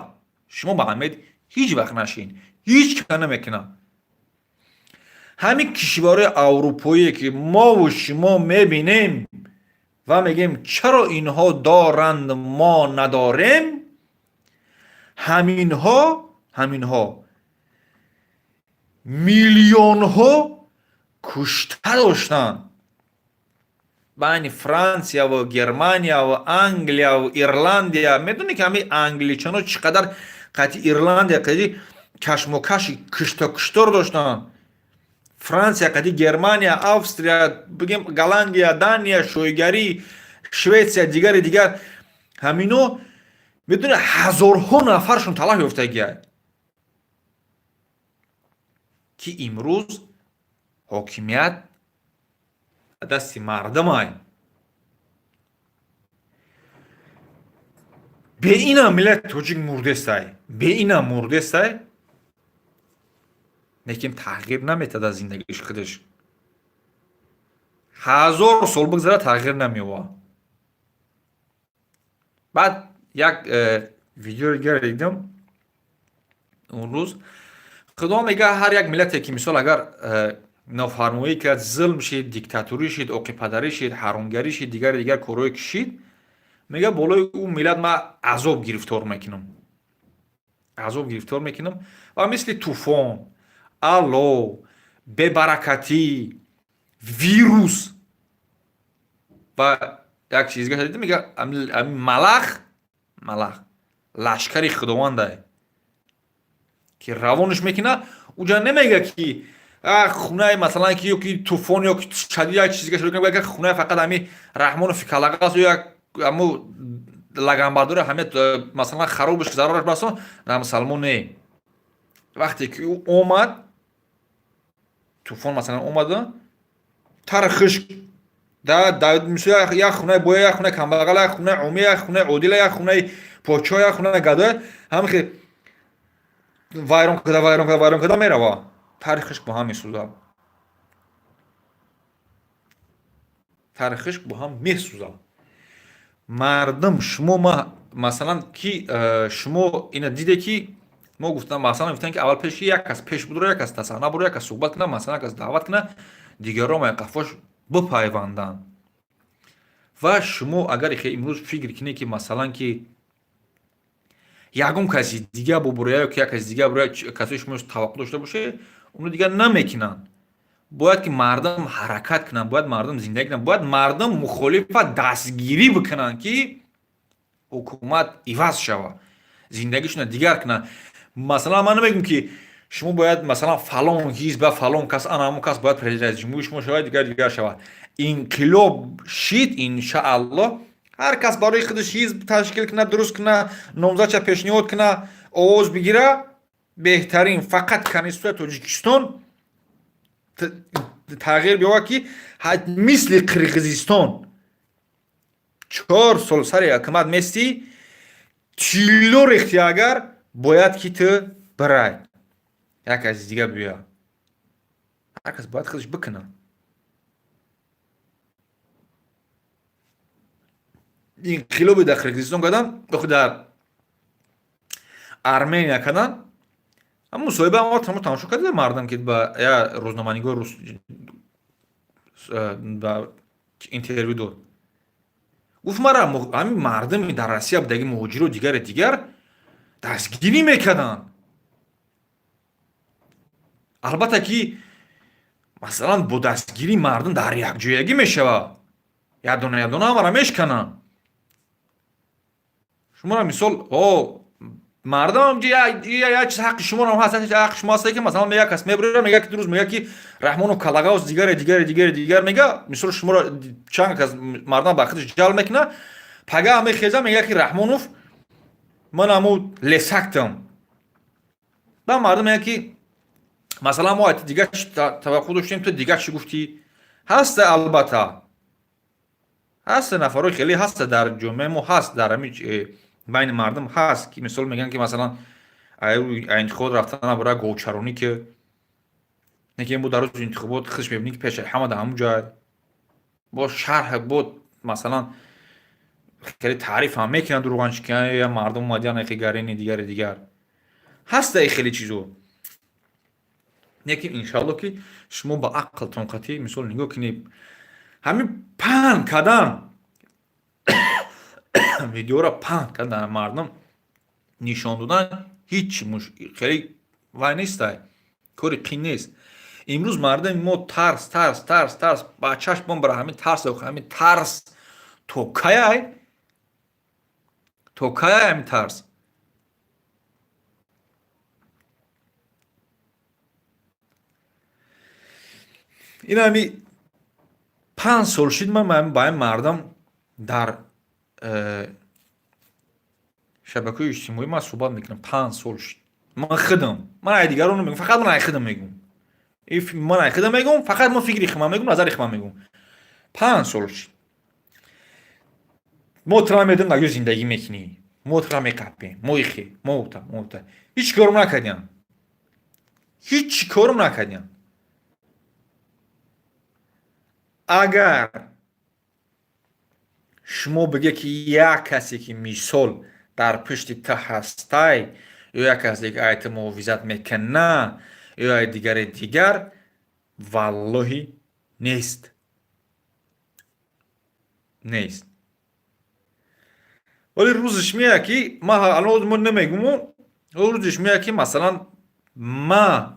Шумо ба умед ҳеҷ вақт нашин, ҳеҷ ка намекунад. Ҳамин кишварҳои аврупоие, ки мову шумо мебинем ва мегӯем, чаро инҳо доранд, мо надорем, ҳаминҳо миллионҳо кушта доштанд. Байни Франсияву Германияву Англияву Ирландия. Медонӣ, ки ҳамин англичано чӣ қадар қати Ирландия қати кашмокаши киштокуштор доштанд? Франсия қати Германия, Австрия, бигем, Голландия, Дания, Шоҳигарӣ, Шветсия, дигари дигар. Ҳамино, медони, ҳазорҳо нафаршон талаф ёфтагия, ки имрӯз ҳокимият дасти мардумай. Бе инам миллати тоҷик мурдестай, бе инам мурдестай, лекин тағйир наметад аз зиндагиш худаш. 1000 сол бигзара, тағйир намеёвад. Баъд як видеои дигаре дидам он рӯз. Худо мега, ҳар як миллате ки, мисол, агар нофармоӣ кард, зулм шид, диктатурӣ шид, оқипадарӣ шид, ҳаромгарӣ шид, дигари дигар корҳое ки шид, мега, болои ӯ миллат ман азоб гирифтор мекунам, азоб гирифтор мекунам ва мисли тӯфон, алов, бебаракатӣ, вирус ва як чиз дига дидам. Мега, малах, малах лашкари худовандае, ки равонаш мекунад. Уҷа намега, ки хунаи, масалан, ки ёки тӯфон, ёки шадид, як чиз дига, хунаи фақат ҳами Раҳмонофи калағас ё як ҳамо лаганбардори ҳаме, масалан, харобаш, зарараш барасон на мусалмон. Не, вақте ки ӯ омад, тӯфон, масалан, омада, тар хушк да, мисол, як хунаи боя, як хунаи камбағала, як хунаи омия, як хунаи одила, як хунаи подшоҳ, як хунаи гадоя, ҳамихе вайрон карда, вайрон карда, вайрон карда мерава, тари хушк бо ҳам месӯзад, тари хушк бо ҳам месӯзад. Мардум, шумо, ма, масалан, ки шумо ина диде, ки мо гуфтам, масалан, гуфтем, ки аввал пеш як кас пеш будро, як кас тасахна буро, як кас суҳбат кунад, масалан, як кас даъват кунад, дигарро қафош бипайванданд. Ва шумо агар имрӯз фикр кунед, ки, масалан, ки ягон каси дига бубуроя ё ки як каси дига буроя, касои шумо таваққӯъ дошта бошед, оно дигар намекунанд. Бояд ки мардум ҳаракат кунанд, бояд мардум зиндагӣ кунанд, бояд мардум мухолифа дастгирӣ бикунанд, ки ҳукумат иваз шавад, зиндагишона дигар кунанд. Масалан, ман намегӯм, ки шумо бояд, масалан, фалон ҳизб, фалон кас, ана ҳамон кас бояд президенти ҷумҳури шумо шавад, дигар дигар шавад. Инқилоб шид, иншааллоҳ, ҳар кас барои худаш ҳизб ташкил кунад, дуруст кунад, номзадша пешниҳод кунад, овоз бигира, беҳтарин. Фақат конститутсияи Тоҷикистон тағйир биёбад, ки мисли Қирғизистон 4 сол сари ҳукумат местӣ, тилло рехтӣ, агар бояд ки ту бирай, як каси дига биёя. Ҳар кас бояд худаш бикунад. Инқилоби дар Қирғизистон кардам, охи дар Армения кардам. Мусоҳиба тамошо карда мардам, ки ба я рӯзноманигор рус ба интервю дод, гуфт: «Мара ҳамин мардуми дар Россия будаги, муҳоҷиро, дигари дигар дастгирӣ мекарданд». Албатта ки, масалан, бо дастгирии мардум дар якҷоягӣ мешавад. Ядона ядона ҳамара мешкананд. Шуморо, мисол, о мардам, як чиз ҳаққи шуморо ҳаст, ҳаққи шумо ҳаст, ки, масалан, як кас мебурира, мега, ки дуруст мега, ки Раҳмонов калагаус, дигаре, дигаре, дигаре, дигар мега. Мисол, шуморо чанд кас мардам ба худаш ҷалб мекунад, пагаҳ мехеза, мега, ки Раҳмонов ман аму лесактам. Ба мардум мега, ки, масалан, мо дигар таваққӯъ доштем, ту дигар чӣ гуфтӣ? Ҳаста, албатта, ҳаста, нафарҳои хеле ҳаста дар ҷомеаи мо, ҳаст, дар ҳамин байни мардум ҳаст, ки, мисол, мегӯянд, ки, масалан, интихобот рафтан бара говчаронӣ, ки неки бо дар рӯзи интихобот худш мебинӣ, ки пеши ҳама дар ҳамун ҷой бо шарҳ, бо, масалан, хеле таъриф ҳам мекунанд, дурӯғанчи, ки мардум омадиян, гарини, дигари дигар. Ҳаста хеле чизо. Не ки иншалло, ки шумо ба ақлтон қатъӣ, мисол, нигоҳ кунед, ҳамин паҳн кардан видеоро, паҳн кардан, мардум нишон додан ҳеҷ хеле вай нестай, кори қин нест. Имрӯз мардуми мо тарс, тарс, тарс, тарс, ба чашмон бара ҳамин тарс. Ҳамин тарс то каяй, то каяй ҳамин тарс? Ин ҳами 5 сол шид, ман ба ин мардам дар шабакаҳои иҷтимоӣ ман суҳбат мекунам. 5 сол шид, ман худам, ман ай дигарон намегӯм, фақат ман ай худам мегӯм, ман ай худам мегӯм, фақат ман фикри худам мегӯм, назари худам мегӯм. 5 сол шид, мо тура медонем, дар ҷо зиндагӣ мекунӣ, мо тура меқапем, мо ихе, мо ута, мо ута. Ҳеҷ корум накардиям, ҳеҷ корум накардиям. Агар шумо биге, ки як касе, ки мисол дар пушти ту ҳастай, ё як касе, ки ай ту муҳофизат мекуна, ё ай дигаре дигар, валлоҳи, нест, нест. Вале рӯзаш меяд, ки ман алон мо намегуму, рӯзаш меяд, ки масалан ман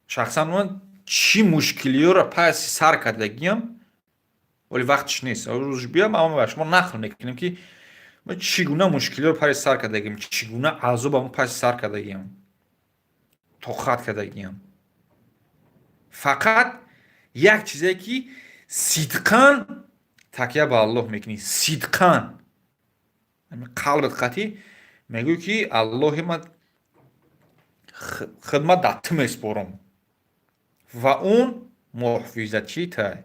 шахсан ман чӣ мушкилиёро паси сар кардагиям, вале вақташ нест. Рӯзаш биям, ама ба шумо нақл мекунем, ки ман чӣ гуна мушкилиёро паси сар кардагиям, чӣ гуна азобамо паси сар кардагиям, тоқат кардагиям. Фақат як чизе, ки сидқан такя ба Аллоҳ мекунӣ, сидқан қалбат қатъӣ мегӯӣ, ки Аллоҳи ман, хидмат дар ту месупорам, ва он муҳофизатчии тай.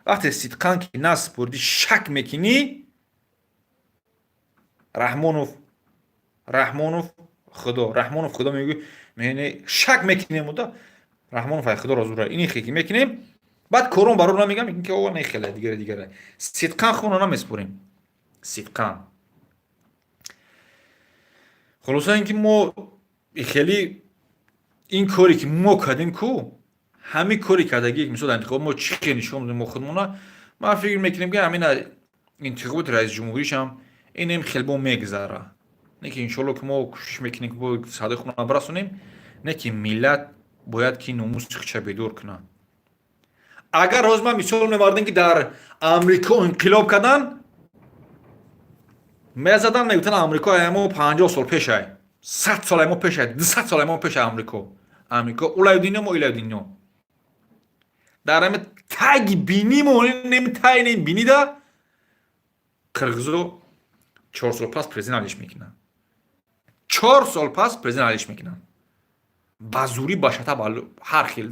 Вақте сидқан ки насупурдӣ, шак мекунӣ, Раҳмонов, Раҳмонов Худо, Раҳмонов Худо мегӯ, шак мекунем, уда Раҳмонов ай Худоро зура ини хеки мекунем, баъд корон барор намегам, мегӯем, ки о, не, хеле дигаре, дигаре, сидқан хона намеспорем, сидқан. Хулоса, ин ки мо хеле ин коре, ки мо кардем ку, ҳамин кори кардагӣ, мисол, дар интихобот мо чӣ хел нишон додем мо худмона, ман фикр мекунем, ки ҳамин интихоботи раисҷумҳуришам инем хел бо мегзара. Не ки иншоалло, ки мо кӯшиш мекунем, ки бо садои худмона бирасонем, не ки миллат бояд ки номуси худша бедор кунад. Агар ҳозир ман мисол мевардем, ки дар Амрико инқилоб кардан, мезадан, мегуфтан, Амрико мо 50 сол пешай, 100 сол мо пешай, 200 сол мо пешай Амрико. Амрико улаю дунё, мо илаю дунё. Дар ҳами таги бинимо, неми таги неми бинида қирғизо 4 сол пас президент алиш мекунанд, 4 сол пас президент алиш мекунанд, ба зурӣ, ба шата, ба ҳар хел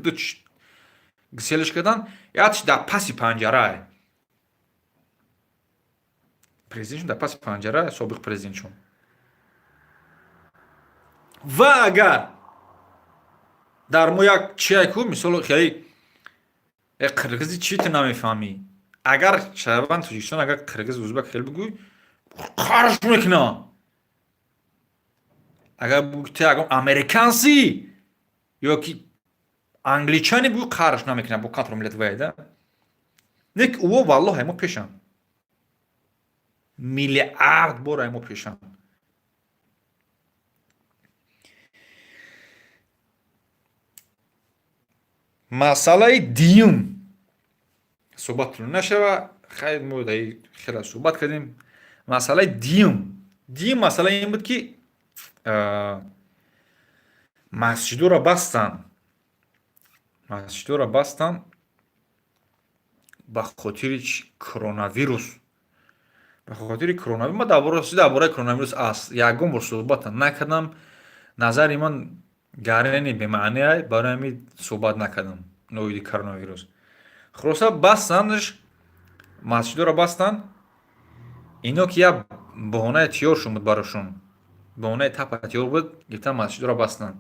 гиселш кардан. Якш дар паси панҷарае, президентшон дар паси панҷара, собиқ президентшон. Ва агар дар мо як чия ку, мисол, хеле қирғизи чӣ ту намефаҳмӣ, агар шаҳрванд Тоҷикистон, агар қирғиз, узбек хел бигӯй, қарш мекуна. Агар бигӯй, ту ягон американси ё ки англичане бигӯй, қарш намекуна, бо катро миллат вайда не ки ӯо. Валлоҳ, мо пешам, миллиард бор мо пешам. Масъалаи дуюм, суҳбат тӯлонӣ нашава, хайр, мо даи хеле суҳбат кардем. Масъалаи дуюм, масъала ин буд, ки масҷидоро бастанд, масҷидоро бастанд ба хотири коронавирус, ба хотири коронавирус. Ман дар бораи коронавирус ягон бор суҳбата накардам. Назари ман гарени бемаънеай, барои ҳамин суҳбат накардам ноиди коронавирус. Хулоса, бастандш, масҷидоро бастанд. Ино ки як баҳонаи тиёршон буд, барошон баҳонаи тапа тиёр буд, гирифтан масҷидоро бастанд.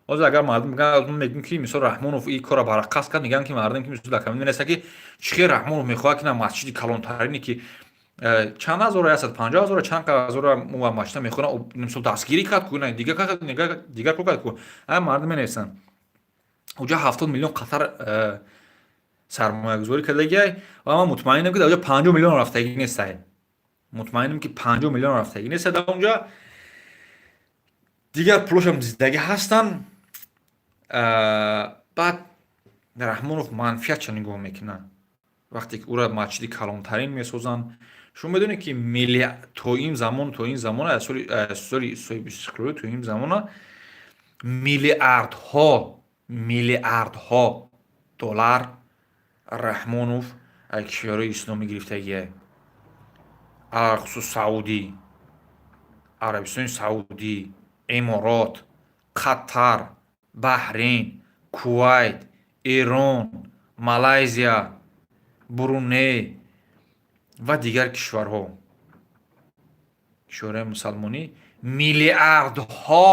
Ҳозир агар мардум мегӯм, ки мисол Раҳмонов ин корро бараққас кард, мегӯянд, ки мардум, ки мисол дар коммент менависад, ки чӣ хел Раҳмонов мехоҳад, ки на масҷиди калонтарине, ки Чанд ҳазора, 150 ҳазора, чанд ҳазора машина мехӯранд, мисол, дастгирӣ кард ку, дигар кор кард ку. Ҳама мардум менависанд, уҷа 70 миллион Қатар сармоягузорӣ кардагиай, ва ман мутмаинам, ки дар уҷа 50 миллион рафтагӣ нестай. Мутмаинам, ки 50 миллион рафтагӣ нестай дар унҷа. Дигар пулошам зиндагӣ ҳастанд. Баъд Раҳмонов манфиатша нигоҳ мекунад, вақте ки ӯра масҷиди калонтарин месозанд. Шумо медонед, ки то ин замон, аз соли соҳибистиқлолӣ то ин замона, миллиардҳо, миллиардҳо доллар Раҳмонов аз кишварҳои исломӣ гирифтагие, алалхусус Саудӣ, Арабистони Саудӣ, Эморот, Қатар, Баҳрейн, Кувайт, Эрон, Малайзия, Бруней ва дигар кишварҳо, кишварҳои мусалмонӣ миллиардҳо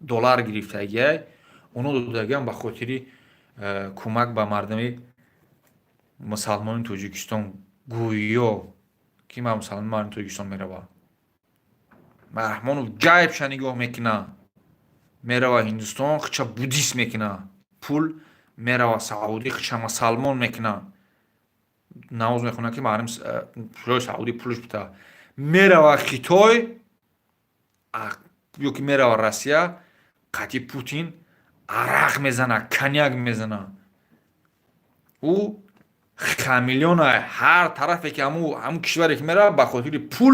доллар гирифтагиай. Оно додагиам ба хотири кӯмак ба мардуми мусалмони Тоҷикистон. Гӯё ки ма мусалмони мардуми Тоҷикистон мерава. Раҳмонов ҷайбша нигоҳ мекуна. Мерава Ҳиндустон, хича буддист мекуна, пул мерава Саудӣ, хича мусалмон мекуна, намоз мехонад, ки мардум пулои Саудӣ пулш бита. Мерава Хитой ё ки мерава Россия, қатъи Путин арақ мезана, коньяк мезана. Ӯ хамелеона. Ҳар тарафе ки, ҳамун кишваре ки мерава, ба хотири пул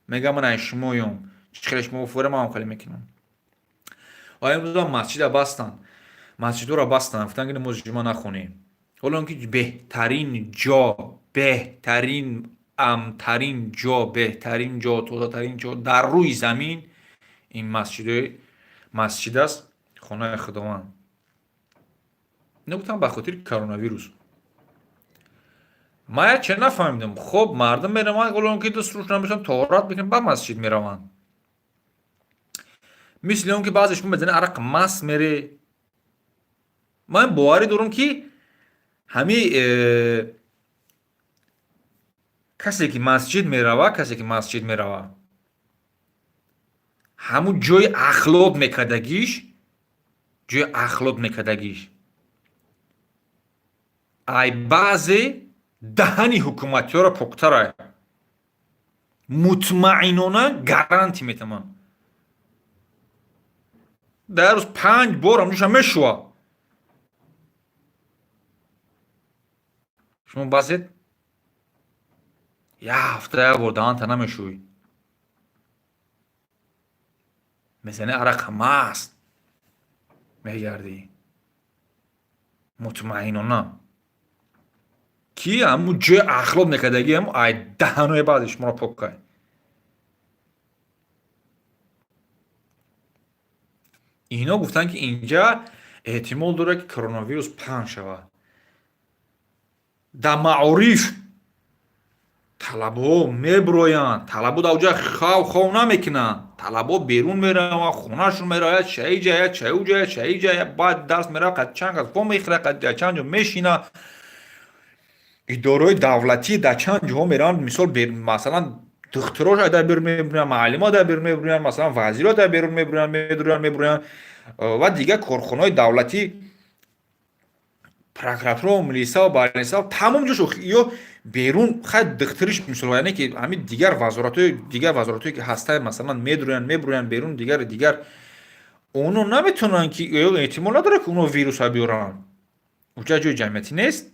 мега: «Ман ай шумоём, чӣ хеле шумо фуре, ман хеле мекунам». Ва имрӯза масҷида бастанд, масҷидҳоро бастанд, гуфтанд, ки намози ҷумъа нахонем. Ҳоло он ки беҳтарин ҷо, беҳтарин, амнтарин ҷо, беҳтарин ҷо, тозатарин ҷо дар рӯи замин ин масҷид аст, хонаи Худованд. Гуфтам, ба хотири коронавирус. Ман як че нафаҳмидам. Хоб, мардум мераванд, ҳоло он ки даструш намешаванд, тоҳорат мекунанд, ба масҷид мераванд. Мисли он ки баъзе шумо мезанед, арақ маст мере. Ман боварӣ дорам, ки ҳами касе ки масҷид мерава, касе ки масҷид мерава, ҳамун ҷои ахлот мекардагиш, ҷои ахлот мекардагиш ай баъзе даҳани ҳукуматиёро поктара, мутмаинона гарантия метавонам. Дар рӯз панҷ бор ҳамҷоша мешува. Шумо баъзет як ҳафта як бор даҳанта намешӯӣ, мезани арақа, маст мегардӣ. Мутмаинона, ки ҳамун ҷои ахлот мекардагӣ ҳам ай даҳанои баъзе шуморо пок кай. Ино гуфтанд, ки инҷа эҳтимол дорад, ки коронавирус паҳн шавад. Дар маориф талабҳо мебироянд. Талабо дар оҷа хав хов намекунанд. Талабо берун мераванд, хонашон меравад, чаиҷа, чаюҷа, чаиҷа, баъд дарс меравад, қад чанд кас во мехӯрад, қад чанд ҷо мешина. Идораҳои давлатӣ дар чанд ҷоҳо мераванд. Мисол, масалан, духтурош дар берун мебироянд, муаллимо дар берун мебироянд, масалан, вазиро дар берун мебироянд, медуроянд, мебироянд ва дигар корхонаҳои давлатӣ, прокуратура, милисаву балисав, тамом ҷош ё берун. Хай, духтуриш, мисол, яъне ки ҳамин дигар вазоратҳои, дигар вазоратҳое ки ҳастанд, масалан, медуроянд, мебироянд берун. Дигар оно наметавонанд, ки эҳтимол надорад, ки оно вируса биёранд. Уҷа ҷои ҷамъиятӣ нест.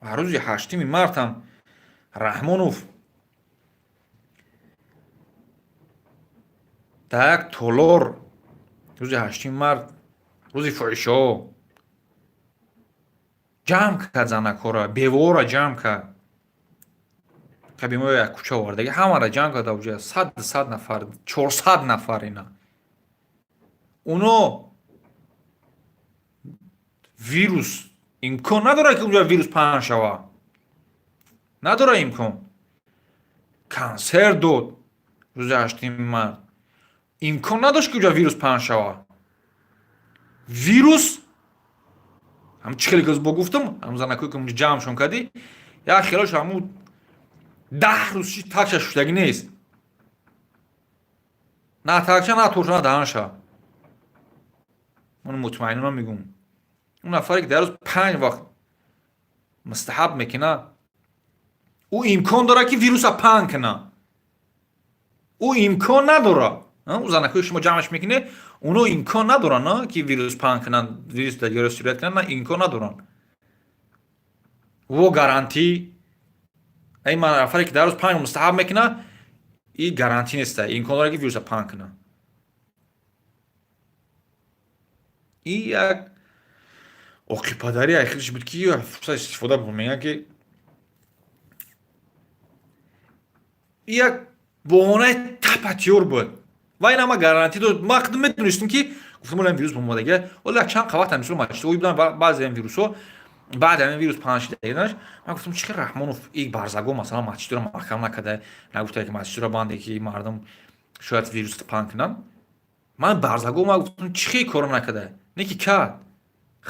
Ва рӯзи 8-ми март ҳам Раҳмонов дар як толор, рӯзи 8-ми март, рӯзи фоҳишаҳо, ҷамъ кард занакҳоро, бевоҳоро ҷамъ кард. Кабимои як кӯча овардаги, ҳамаро ҷамъ кард уҷа, 100 нафар, 400 нафар. Ина оно вирус имкон надорад, ки унҷа вирус паҳн шавад, надорад имкон. Консерт дод рӯзи 8-ми март, имкон надошт, ки унҷа вирус паҳн шавад. Вирус ҳам чӣ хеле, ки бо гуфтам, ҳам занакое, ки унҷа ҷамъшон кардӣ. Як хелош ҳаму 10 рӯз ши такша шуштагӣ нест, на такша, на турша, на даҳанша. Ман мутмаинона мегӯм, он нафаре ки дар рӯз панҷ вақт мустаҳаб мекунад, ӯ имкон дорад, ки вируса паҳн кунад? Ӯ имкон надорад. Ӯ занакҳои шумо ҷамъаш мекунед, оно имкон надоранд, ки вирус паҳн кунанд, вирус дар сироят кунанд, на, имкон надоранд. Во гарантӣ, ай нафаре ки дар рӯз панҷ мустаҳаб мекунад, и гарантӣ неста, имкон дорад, ки вируса паҳн кунад. И як оқибпадарӣ айхелиш буд, ки фурсат истифода буд. Мегӯянд, ки як баҳонаи тапа тиёр буд ва ин ҳама гарантӣ дод. Ма медонистем, ки гуфтам, ола вирус бомадага, ола чанд вақт ҳамисол маҷлисҳо буданд, баъзе ҳам вирусҳо баъд ҳамин вирус паҳн шидаганаш. Ман гуфтам, чӣ хел Раҳмонов и барзаго, масалан, масҷидро маҳкам накарда, нагуфта, ки масҷидро банде, ки мардум шояд вирус паҳн кунанд. Ман барзаго, ман гуфтам, чӣ хел кора накарда, не ки кард.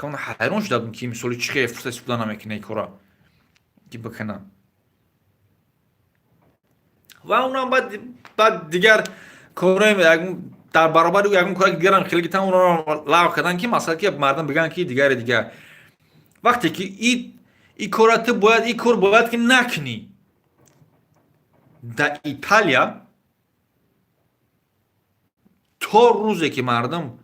Ман ҳайрон шуда будам, ки мисоли чӣ хел фурсат истифода намекунад ин кора ки бикунад. Ва унам баъд дигар кораи дар баробари ягон кораи дигарам хеле гитан, онро лағв кардан, ки масалан, ки мардум бигӯянд, ки дигари дигар. Вақте ки и кора ту бояд, и кор бояд ки накунӣ. Дар Италия то рӯзе ки мардум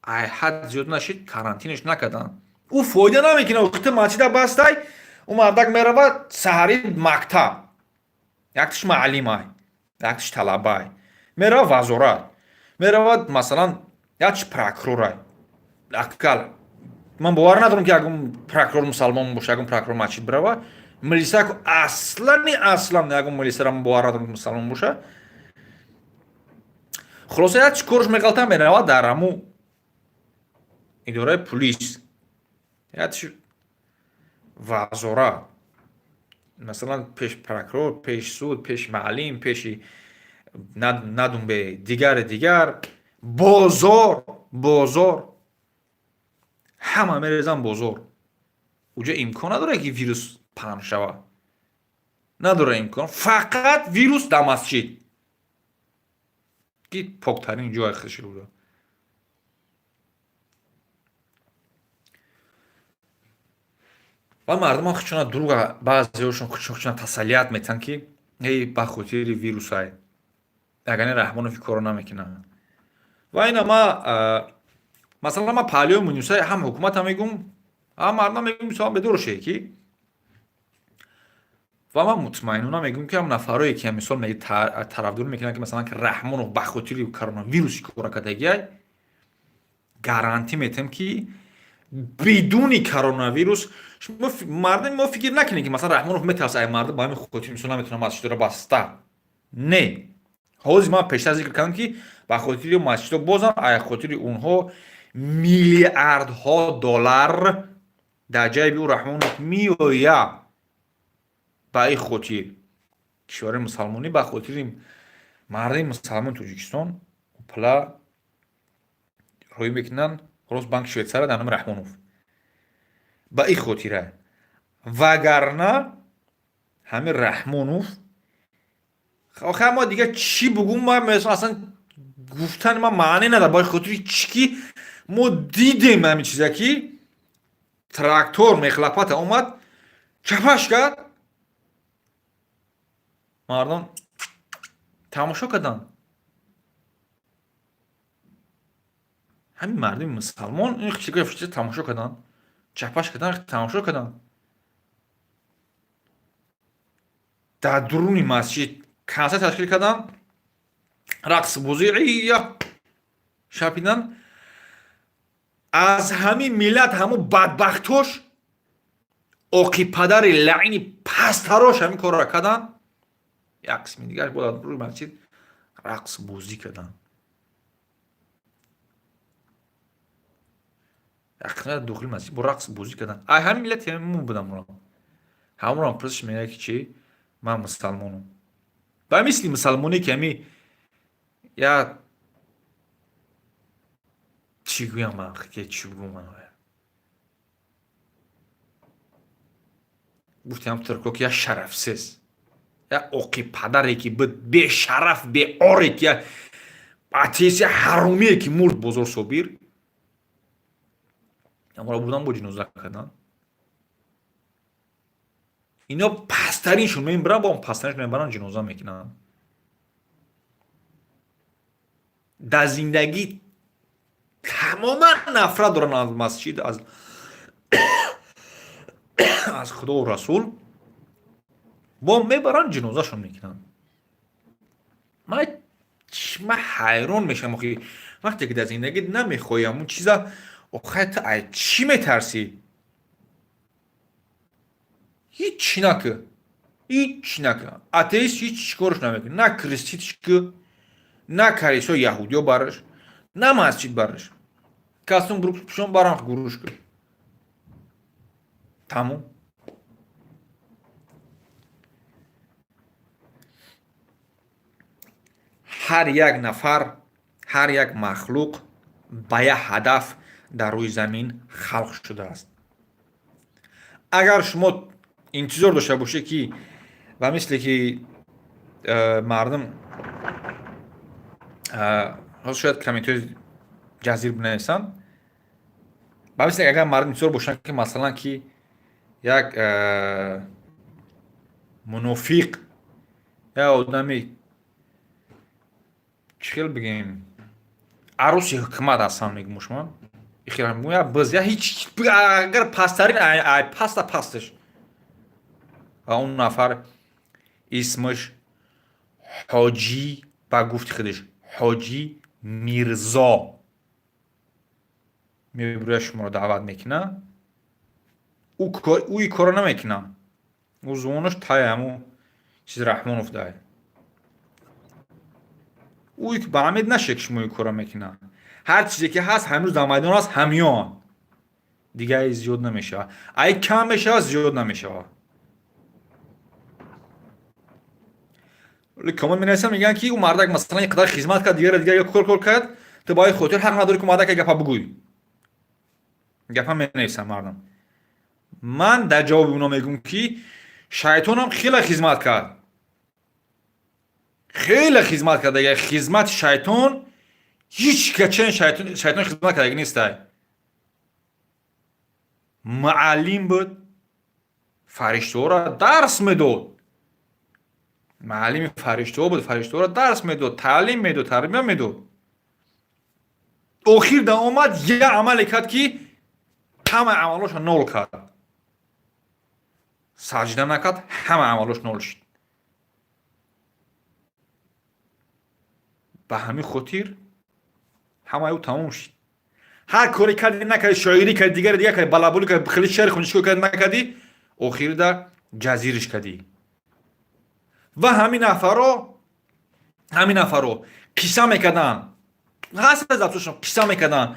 ай ҳад зиёд нашид, карантинаш накарданд. Ӯ фоида намекунад. Ту масҷида бастай, ӯ мардак меравад саҳари мактаб, яктиш маълимай, яктиш талабай, меравад вазорат, меравад, масалан, яктиш прокурорай. Акал ман бовар надорам, ки ягон прокурор мусалмон боша, ягон прокурор масҷид бирава. Милиса аслани аслан ягон милисара ман бовар надорам, ки мусалмон боша. Хулоса, як чи корш меғалта, меравад дар ҳаму идораи пулис, якш вазорат, масалан, пеш прокурор, пеш суд, пеш маълим, пеши надумбе дигари дигар, бозор, бозор, ҳама мерезан бозор. Уҷа имкон надорад, ки вирус паҳн шавад, надорад имкон. Фақат вирус дар масҷид, ки поктарин ҷои худши буда. Ва мардумон худшона дурӯға, баъзеҳошон худшона тасаллият метиҳанд, ки эй, ба хотири вирусай, ягане Раҳмонов ин корро намекунад. Ва ина ма, масалан, ма паҳлӯи мунисаи ҳам ҳукумата мегӯм, ҳам мардум мегӯм, мисол, бедор ше ки. Ва ман мутмаинона мегӯм, ки ҳам нафарое ки, мисол, тарафдорӣ мекунанд, ки масалан, ки Раҳмонов ба хотири коронавируси кора кардагиай, гарантӣ метиҳем, ки бидуни коронавирус шумо мардуми мо фикр накунед, ки масалан, Раҳмонов метарса ай мардум, ба ҳамин хотир, мисол, наметавонад масҷидро баста. Не, ҳозир ман пештар зикр кардам, ки ба хотири масҷидо бозам, ай хотири онҳо миллиардҳо доллар дар ҷайби ӯ Раҳмонов меояд. Ба ин хотир кишвари мусалмонӣ, ба хотири мардуми мусалмони Тоҷикистон пула роӣ мекунанд рост банки Швейтсария дар номи Раҳмонов, ба ин хотира. Вагарна ҳамин Раҳмонов, охир мо дигар чӣ бугум? Ма аслан гуфтани ман маъне надорад, ба хотири чӣ ки мо дидем ҳамин чиза, ки трактор мехлапата омад, чапаш кард, мардум тамошо карданд. Ҳамин мардуми мусалмон ин тамошо карданд, чапаш карданд, тамошо карданд. Дар дуруни масҷид консерт ташкил карданд, рақсбозӣ ия шапиданд. Аз ҳамин миллат ҳамун бадбахтош, оқибпадари лаъини пасттарош ҳамин корро карданд. Як қисми дигараш бо дар дуруни масҷид рақсбозӣ карданд, як қисми дохили масҷид бо рақс бозӣ карданд. Ай ҳамин миллати мо будам, ҳамонам пурсиш мегӯяд, ки чӣ, ман мусалмонам. Ба мисли мусалмоне, ки ҳами як чӣ гӯям ман, ки чӣ бугум ман? Гуфтем турко ки як шарафсез, як оқи падаре ки буд, бешараф, беоре ки як атеист, як ҳаромие ки мурд Бозор Собир, амро бурдан бо ҷиноза кардан. Ино пасттариншон мебаранд, бо пасттариншон мебаранд, ҷиноза мекунанд. Дар зиндагӣ тамоман нафрат доранд аз масҷид, аз худову расул, бо мебаранд, ҷинозашон мекунанд. Ман ҳайрон мешавам, охи вақте ки дар зиндагӣ намехоҳӣ ҳамун чиза, охай ту ай чӣ метарсӣ? Ҳичи накӣ, ҳичи накӣ. Атеист ҳеч чӣ корш намекунад, на креститш ки, на калисо яҳудиё бараш, на масҷид бараш, кастум пушон барам гуруш ки, тамом. Ҳар як нафар, ҳар як махлуқ ба як ҳадаф дар рӯи замин халқ шудааст. Агар шумо интизор дошта бошед, ки ба мисле ки мардум ҳозир шояд комментҳои ҷазир бинависанд, ба мисли агар мардум интизор бошанд, ки масалан ки як мунофиқ, як одами чӣ хел бигем, арӯси ҳукумат ҳастанд, мегӯм шумо я биз, я ҳеч, агар пасттарин ай паста пасташ, ва он нафар исмаш Ҳоҷӣ, ба гуфти худаш Ҳоҷӣ Мирзо, мебуря шуморо даъват мекунад, ӯ ин корро намекунад. Ӯ зувонаш тай ҳаму чиз Раҳмонов дай. Ӯ ба амид нашед, ки шумо ин корро мекунад. Ҳар чизе ки ҳаст ҳанӯз дар майдон аст, ҳамён, дигаре зиёд намешавад, ай кам мешавад, зиёд намешавад. Комон менависам, мегӯянд, ки ӯ мардак масалан ин қадар хизмат кард, дигара дигар кор кард, ту ба хотир ҳақ надорӣ, ки мардака гапа бугӯй. Гапа менависам мардам. Ман дар ҷавоби оно мегӯм, ки шайтонам хеле хизмат кард, хеле хизмат кард. Агар хизмати шайтон ҳеҷ качен шайтон хизмат кардаги нестай. Муаллим буд, фариштаҳоро дарс медод, муаллими фариштаҳо буд, фариштаҳоро дарс медод, таълим медод, тарбия медод. Охир да омад, як амале кард, ки ҳамаи амалоша нол кард. Саҷда накард, ҳама амалош нол шуд. Ба ҳамин хотир ҳамаи ӯ тамом шуд. Ҳар коре карди, накарди, шоирӣ карди, дигаре дигар карди, балаболӣ карди, хеле шеър хунди, чӣ кор карди, накарди, охирда ҷазириш кардӣ. Ва ҳамин нафарро қисса мекарданд, ҳаст запсошон, қисса мекарданд,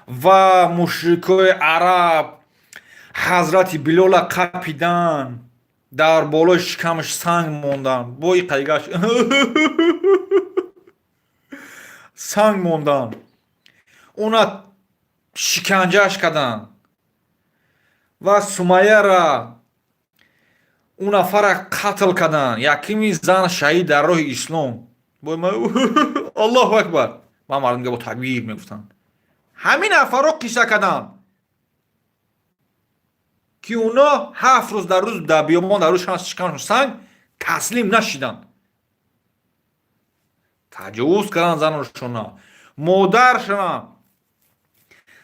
ва мушрикои араб ҳазрати Билола қапидан, дар болои шикамаш санг мондан, бои қайгаш санг мондан, уна шиканҷааш карданд ва Сумайяра, он нафара қатл карданд, якими зан шаҳид дар роҳи ислом. Аллоҳу акбар, ба мардум бо такбир мегуфтанд. Ҳамин нафарро қисса карданд, ки оно 7 рӯз дар рӯз дар биёбон дар рӯз шикамашон санг, таслим нашиданд. Таҷовуз карданд заношона, модаршона,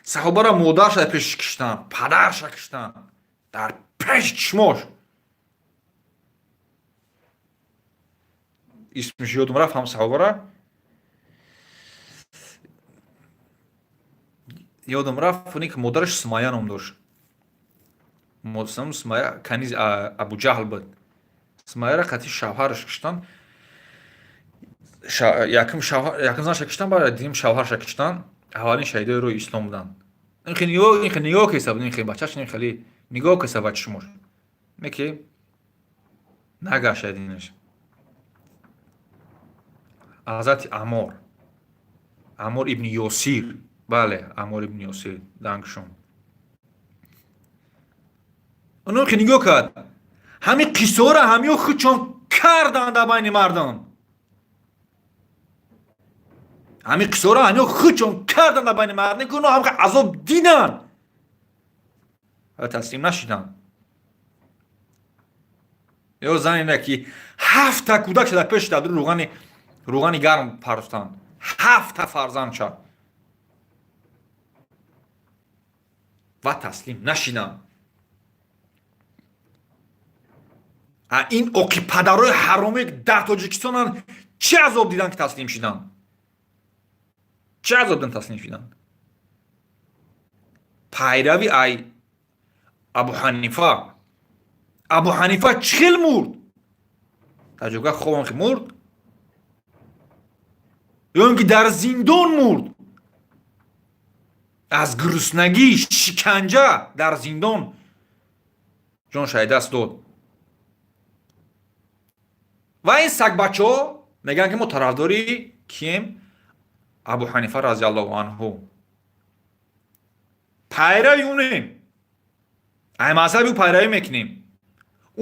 саҳобара модарша дар пешаш киштанд, падарша киштанд дар пеши чишмош. Исмиш ёдум рафт, ҳам саҳобара ёдам рафт, ки модараш Сумайя ном дошт. Сумайя каниз Абуҷаҳл буд. Сумайяра қатъи шавҳараш киштанд. Якум занша киштанд, баъд дигим шавҳарша киштанд. Аввалин шаҳидои рӯи ислом буданд. Ин нигоҳ кеса буд, ин хел бачаш, ин хеле нигоҳ кеса ба чишмош, не ки нагаша динаш. Ҳазрати Амор, Амор ибни Ёсир, бале, Амор ибни Ёсир дангшон. Оно ки нигоҳ кард. Ҳамин қиссаҳоро ҳамиё худшон карданд дар байни мардум. Ҳамин қиссаҳоро ҳамиё худшон карданд дар байни мардум, ки онҳо ҳам азоб диданд ва таслим нашиданд. Ё занене ки ҳафта кӯдак шуда пеш дар рӯғани гарм партофтанд, ҳафта фарзандша, ва таслим нашиданд. Ин оқи падарои ҳаромие дар Тоҷикистонанд чӣ азоб диданд, ки таслим шиданд? Чӣ азоб дидан таслим шиданд? Пайрави ай Абу Ҳанифа. Абу Ҳанифа чӣ хел мурд? Дар ҷойгоҳ хобам ки мурд? Ё ин ки дар зиндон мурд? Аз гуруснагӣ, шиканҷа дар зиндон ҷон шаҳидаст дод. Ва ин сагбачаҳо мегӯянд, ки мо тарафдори кием? Абу Ҳанифа разиаллоҳу анҳу. Пайрави унем. Ай мазҳаби ӯ пайравӣ мекунем.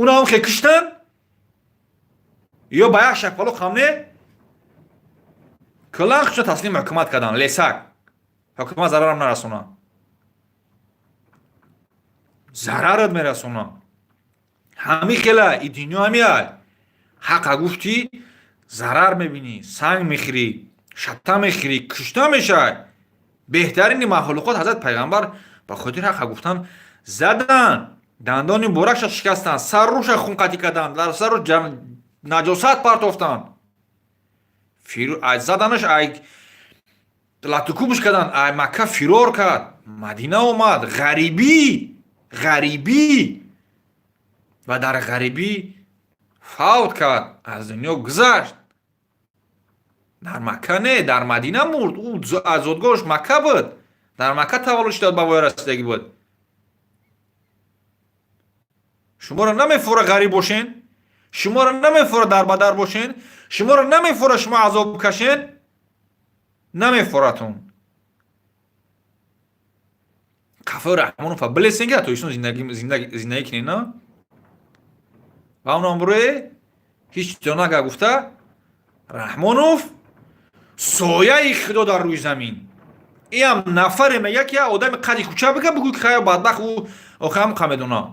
Унаам хе киштанд ё ба як шакпало хамне куллан худшон таслими ҳукумат карданд. Лесак ҳукумат зарарам нарасона, зарарат мерасона. Ҳами хела и дунё ҳамиай. Ҳақа гуфтӣ, зарар мебинӣ, санг мехӯрӣ, шатта мехӯрӣ, кушта мешавӣ. Беҳтарини махлуқот ҳазрат пайғамбар ба хотири ҳақа гуфтан задан, дандони муборакша шикастанд, сарруша хунқатӣ карданд, дар сару наҷосат партофтанд, заданаш, ай латукубш карданд, ай Макка фирор кард, Мадина омад, ғарибӣ, ғарибӣ, ва дар ғарибӣ фавт кард, аз дунё гузашт. Дар Макка не, дар Мадина мурд. Ӯ аз зодгоҳаш Макка буд, дар Макка таваллуд шудад, ба воя расидагӣ буд. Шуморо намефура ғариб бошен, шуморо намефура дарбадар бошен, шуморо намефура шумо азоб кашен, намефуратун. Қафои Раҳмонова билесен, ки дар Тоҷикистон зиндагӣ кунед, на? Ва онам бурое ҳеҷ чизо нага гуфта Раҳмонов сояи Худо дар рӯи замин. Иам нафаре мега, ки одами қади кӯча бига, бигӯ, ки хая бадбахт, ӯ охам қа медона.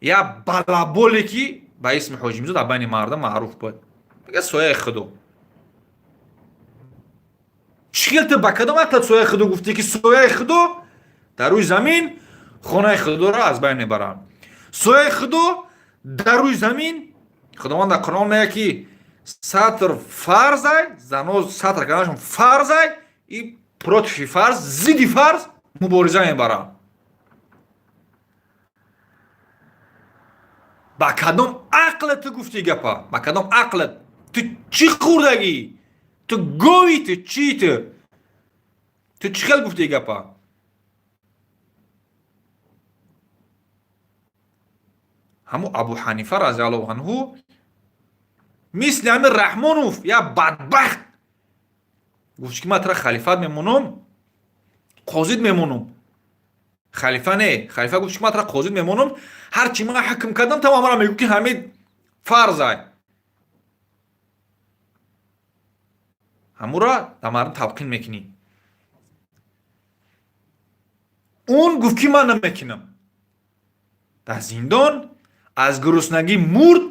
Я балаболе, ки ба исми Ҳоҷимзо дар байни мардум маъруф буд, мега сояи Худо. Чӣ хел ту, ба кадом ақлат сояи Худо гуфтӣ, ки сояи Худо дар рӯи замин хонаи Худоро аз байн мебарад? Сояи Худо дар рӯи замин, Худованд дар Қуръон мегӯяд, ки сатр фарзай, зано сатр карданашон фарзай, и против фарз, зидди фарз мубориза мебарад. Ба кадом ақлат ту гуфтӣ гапа? Ба кадом ақлат? Ту чӣ хӯрдагӣ? Ту гови, ту чӣ? Ту чӣ хел гуфтӣ гапа? Ҳаму Абу Ҳанифа разиаллоҳу анҳу мисли ҳамин Раҳмонов як бадбахт гуфт, ки ман тара халифат мемонам, қозид мемонам. Халифа не, халифа гуфт, ки ман тара қозид мемонам, ҳар чи ман ҳукм кардам, тамом мара мегӯ, ки ҳамин фарзай. Ҳамура дар мардум талқин мекунӣ. Он гуфт, ки ман намекунам. Дар зиндон аз гуруснагӣ мурд.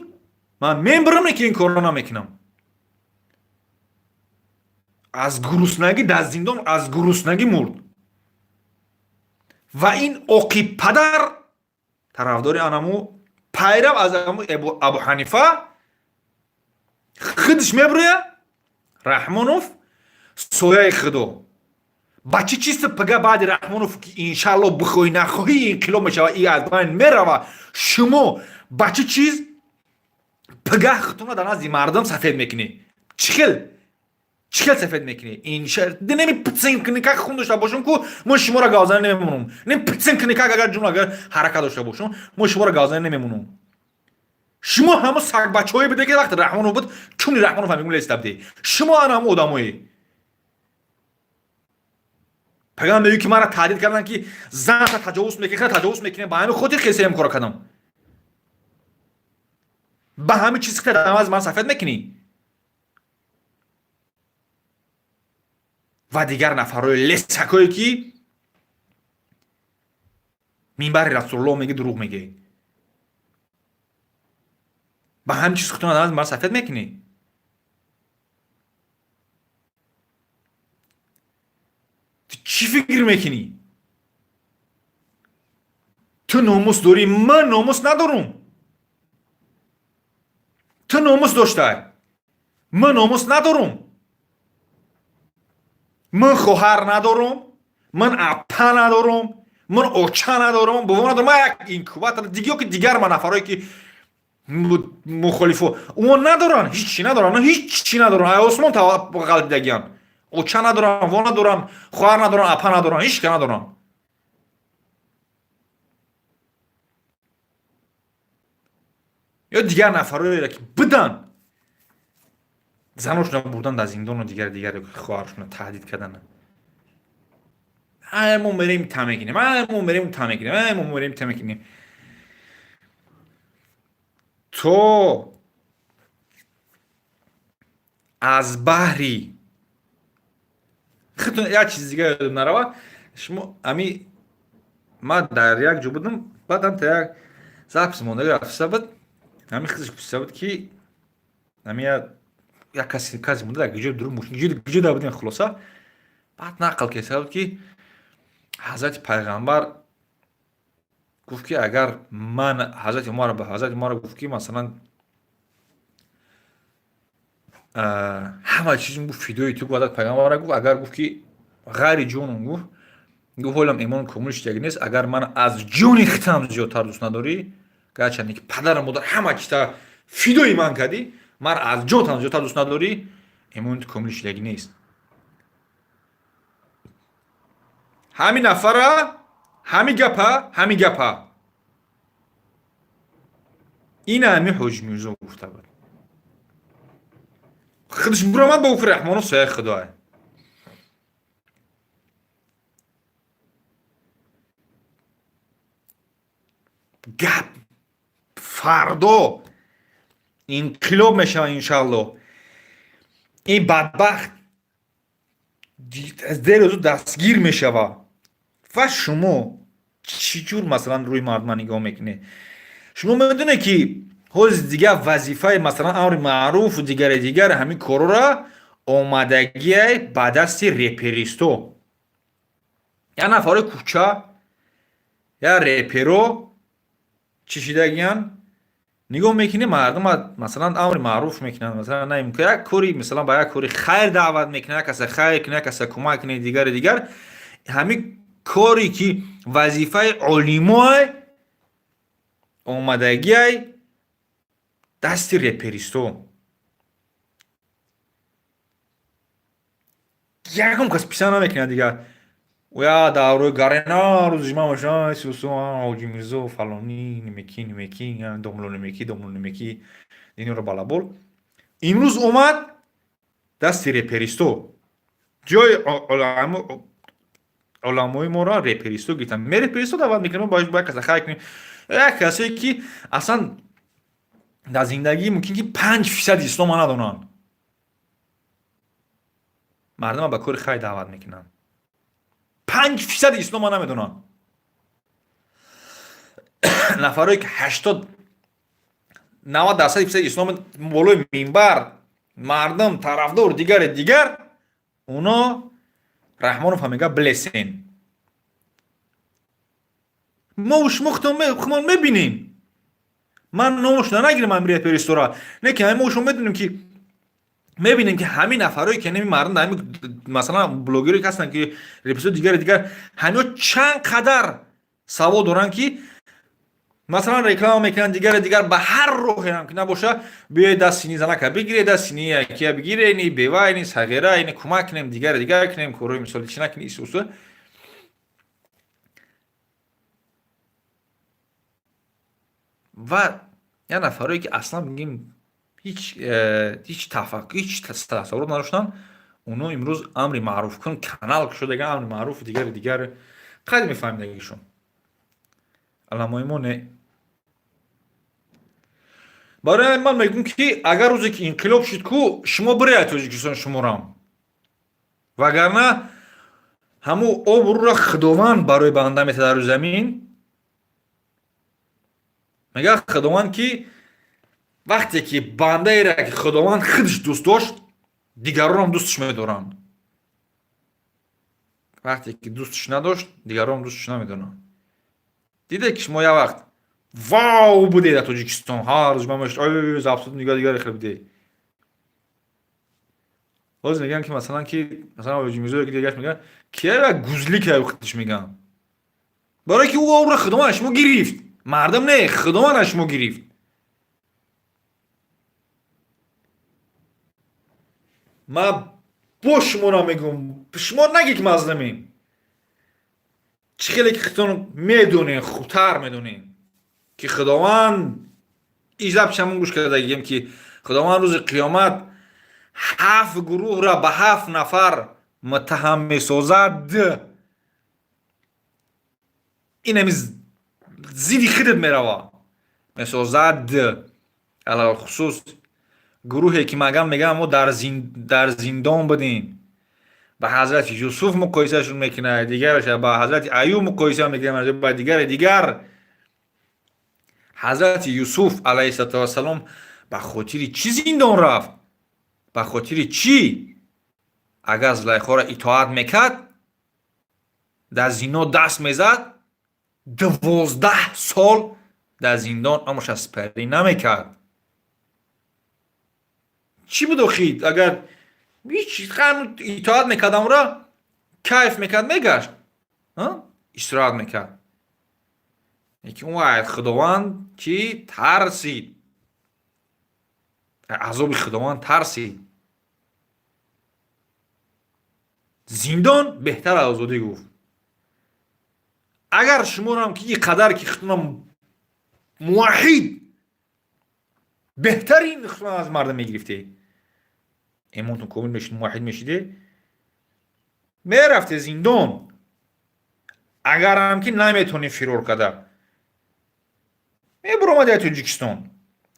Ман мебарам, ки ин корро намекунам. Аз гуруснагӣ дар зиндон аз гуруснагӣ мурд. Ва ин оқи падар тарафдори анаму пайрав аз Абу Ҳанифа худш мебурӯя Раҳмонов сояи Худо. Ба чӣ чиз пага баъди Раҳмонов, ки иншаалло бихоҳӣ нахоҳӣ инқилоб мешава, и аз байн мерава, шумо ба чӣ чиз пагаҳ худтонро дар назди мардум сафед мекунӣ? Чӣ хел, чӣ хел сафед мекунӣ? Неми пицинкникак хун дошта бошем, ку мо шуморо гавзанӣ намемонам. Не пицинкникак, агар ҷун, агар ҳаракат дошта бошем, мо шуморо гавзанӣ намемонам. Шумо ҳамо сагбачаҳое буде, ки вақте Раҳмонов буд, чуни Раҳмонов ҳамигун леста будӣ. Шумо ана ҳамо одамое. Пагам мегӯй, ки мара таҳдид карданд, ки занта таҷовуз мекунӣ, таҷовуз мекунӣ. Ба ҳамин хотир хесаем кора кардам. Ба ҳамин чиз хита ман сафед мекунӣ ва дигар нафарҳои лесакое, ки минбари Расулуллоҳ меги, дурӯғ мегӯӣ. Ба ҳамин чиз худтон ман сафед мекунӣ. Ту чӣ фикр мекунӣ? Ту номус дорӣ, ман номус надорум. Ту номус доштай, ман номус надорум. Ман хоҳар надорум, ман апа надорум, ман оча надорум, бобо надорум. Ман як инкубатор диги ки дигар ман нафарое, ки мухолифо, онҳо надоранд, ҳичи надоранд, ҳичи надоранд. Ай осмон ғалтидагиан. Оча надоранд, во надоранд, хоҳар надоранд, апа надоранд, ҳичка надоранд. Ё дигар нафароеро, ки биданд, заношона бурдан дар зиндону дигар дигар, хоҳаршона таҳдид кардан. Ай, мо мерем, та мекунем, ай, мо мерем, та мекунем, ай, мо мерем, та мекунем. То аз баҳри худтон як чиз дига ёдам нарава. Шумо ами ман дар як ҷо будам, баъдам та як запись мондаги рафта буд. Ҳами хизш пурсида буд, ки ами як каси монда дар гиҷои дуруг мошин гиҷо дар будем. Хулоса, баъд нақл кеса буд, ки ҳазрати пайғамбар гуфт, ки агар ман ҳазрати Умар ба ҳазрати Умар гуфт, ки масалан, ҳама чизм, гуфт, фидои ту. Гуфт, ҳазрати пайғамбар гуфт, агар, гуфт, ки ғайри ҷонум, гуфт, ҳолам имон комил шидаги нест, агар ман аз ҷони хитам зиёдтар дӯст надорӣ. Гарчанде ки падару модар ҳама чиза фидои ман кардӣ, ман аз ҷонтам зиёдтар дӯст надорӣ, имони ту комил шидагӣ нест. Ҳамин нафара ҳамин гапа, ҳамин гапа ина ҳами Ҳоҷи Мирзо гуфта буд. Худш буромад ба гуфти Раҳмону сояи худое. Гап фардо инқилоб мешавад, иншалло. Ин бадбахт дерӯзу дастгир мешавад. Ва шумо чӣ ҷур, масалан, рӯи мардума нигоҳ мекунед? Шумо медонед, ки ҳози дигар вазифаи, масалан, амри маъруфу дигаре дигар, ҳамин корора омадагиай ба дасти реперисто, як нафарои кӯча, як реперо чӣ шидагиян. Нигоҳ мекунӣ, мардума, масалан, амри маъруф мекунанд, масалан, як кори, масалан, ба як кори хайр даъват мекунад, як каса хайр кунад, як каса кӯмак кунад, дигаре дигар. Ҳамин коре, ки вазифаи олимое, омадагиай дасти реперисто. Ягон кас писа намекунад дигар. Я даврои гарена рӯзи жима меша сусу Ҳоҷи Мирзо фалонӣ немеки немеки домло немеки домло немеки динёро балабол. Имрӯз омад дасти реперисто. Ҷои оламои моро реперисто гирифтан. Ме реперисто даъват мекунем, бояд каса хайр кунем. Як касе, ки аслан дар зиндагӣ мумкин ки 5% ислома надонанд, мардума ба кори хайр даъват мекунанд. 5% ислома намедонанд. Нафарое, ки 80, 90% фисади ислом болои минбар, мардум тарафдор, дигаре дигар. Оно Раҳмонов ҳам мега блесен. Мо шумо худмон мебинем. Ман номошона нагирам ами реперистора, не ки мо шумо медонем, ки мебинем, ки ҳамин нафарое, ки ҳамин мардум, ҳамин, масалан, блогере ки ҳастанд, ки реперисто, дигаре дигар, ҳамиҳо чанд қадар савод доранд, ки масалан реклама мекунанд, дигаре дигар, ба ҳар роҳе ҳам ки набоша, биёед, даст сини занака бигиред, даст сини якия бигире, ини бева, ини сағира, ини кӯмак кунем, дигаре дигар кунем, корҳои мисоли чӣ накунем, исусу. Ва як нафарое, ки аслан мегӯем, ҳеҷ тафаккур, ҳеҷ тасаввурот надоштанд, Оно имрӯз амри маъруф кун канал кушодага, амри маъруф дигари дигар қайд мефаҳмидагишон. Уламои мо не. Барои ман мегӯм, ки агар рӯзе ки инқилоб шуд ку, шумо биред Тоҷикистон, шуморам, вагарна ҳамун обрӯра Худованд барои банда метад дар рӯи замин. Мегӯяд Худованд, ки вақте ки бандаеро, ки Худованд худаш дӯст дошт, дигаронам дӯстш медоранд, вақте ки дӯстш надошт, дигаронам дӯстш намедоранд. Диде, ки шумо як вақт вау буде дар Тоҷикистон, ҳар рӯз ман запсуд нигоҳ дигаре хел буде. Ҳозир мегӯям, ки масалан, ки масалан Ҳоҷи ки дигаш мегӯяд, кия гузли ка худаш мегӯям, барое ки ӯ обро Худованд аз шумо гирифт, мардум не, Худованд аз шумо гирифт. Ман бо шуморо мегӯм, шумо нагӣ, ки мазлумем. Чӣ хеле ки худтон медонем, хубтар медонем, ки Худованд изабшамон гӯш кардагием, ки Худованд рӯзи қиёмат ҳафт гурӯҳра ба ҳафт нафар муттаҳам месозад. Инами зидди худат мерава месозад. Алалхусус гурӯҳе ки магам мегӯям, мо дар зиндон будем, ба ҳазрати Юсуф муқоисашон мекунад, дигараша ба ҳазрати Аюб муқоиса мекунад, ба дигаре дигар. Ҳазрати Юсуф алайҳиссалоту вассалом ба хотири чӣ зиндон рафт? Ба хотири чӣ? Агар Зулайхоро итоат мекард, дар зино даст мезад, 12 сол дар зиндон амоша сипарӣ намекард. Чӣ буд охи? Агар ҳеч итоат мекард, амра кайф мекард, мегашт, истироҳат мекард. Лекин ӯ Худованд чӣ тарсид, азоби Худованд тарсид. Зиндон беҳтар аз озодӣ, гуфт. Агар шуморам ки ин қадар ки худтонам муваҳҳид, беҳтарин худтон аз мардум мегирифте, имонтон комил мешид, муваҳҳид мешиде, мерафте зиндон. Агарам ки наметонӣ фирор карда, мебуромади аз Тоҷикистон,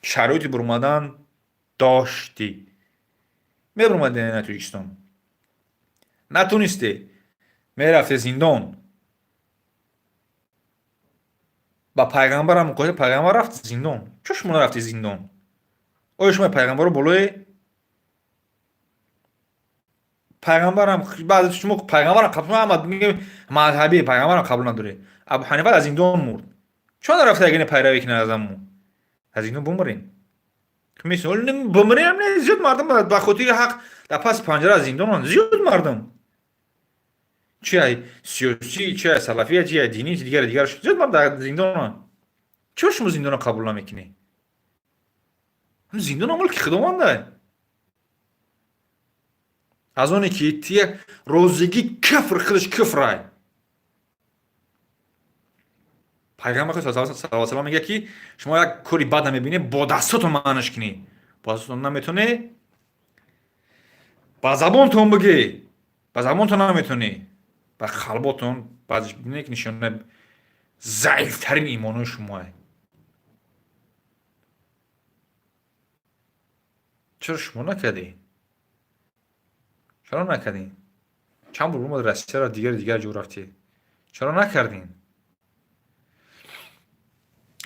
шароити буромадан доштӣ, мебуромади аз Тоҷикистон. Натонисте, мерафте зиндон. Ба пайғамбарам муқоиса, пайғамбар рафт зиндон, чо шумо нарафти зиндон? Оё шумо пайғамбаро болои пайғамбарам, баъзе шумо пайғамбарам қабул, ҳама мазҳаби пайғамбарам қабул надоред. Абу Ҳанифа аз зиндон мурд, чо нарафта ягине пайравӣ кунад аз аммо? Аз зиндон бумрем, бумрем не, зиёд мардум ба хотири ҳақ дар паси панҷара аз зиндонанд, зиёд мардум, чи ай сиёсӣ, чи ай салафия, чи ай динӣ, чи дигари дигар, зиёд мардум дар зиндонанд. Чаро шумо зиндонро қабул намекунед? Зиндон мулки Худованда. Аз оне ки тия розигӣ куфр, худаш куфрай. Пайғамбар саллаллоҳу алайҳи васаллам мегӯяд, ки шумо як кори бад намебинед, бо дастотон маънаш кунед, бо дастотон наметонед, ба забонтон бигӣ, ба забонтон наметонӣ, ба қалботон. Баъзеш бинед, ки нишона заифтарин имонҳои шумоа. Чаро шумо накардед? Чаро накардем? Чанд бор омад Россияро, дигари дигар ҷо рафтед, чаро накардем?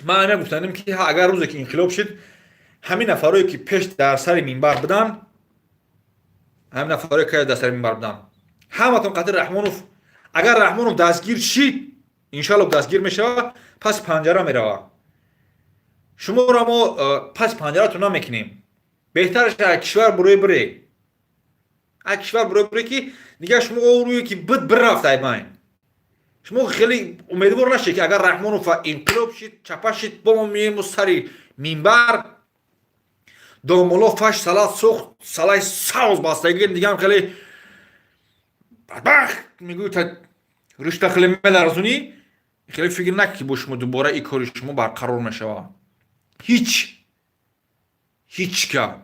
Ман ана гуфтанем, ки агар рӯзе ки инқилоб шуд, ҳамин нафарое ки пеш дар сари минбар буданд, ҳамин нафарое ки дар сари минбар буданд, ҳаматон қатъи Раҳмонов. Агар Раҳмонов дастгир шид, иншалло дастгир мешавад, пас панҷара меравад. Шуморо мо пас панҷаратон намекунем. Беҳтараш кишвар бурои бире, аз кишвар бурои бире, ки дигар шумо рӯе ки бид бирафт ай байн. Шумо хеле умедвор нашед, ки агар Раҳмонов инқилоб шид, чапа шид, бо мо меему сари минбар. Домулло фаш салат сӯхт, салаи савз бастагӣ, дигам хеле бадбахт мегӯй, та ришта хеле меларзунӣ. Хеле фикр накунед, ки бо шумо дубора ин кори шумо барқарор мешавад. Ҳеҷ ҳеҷ ка.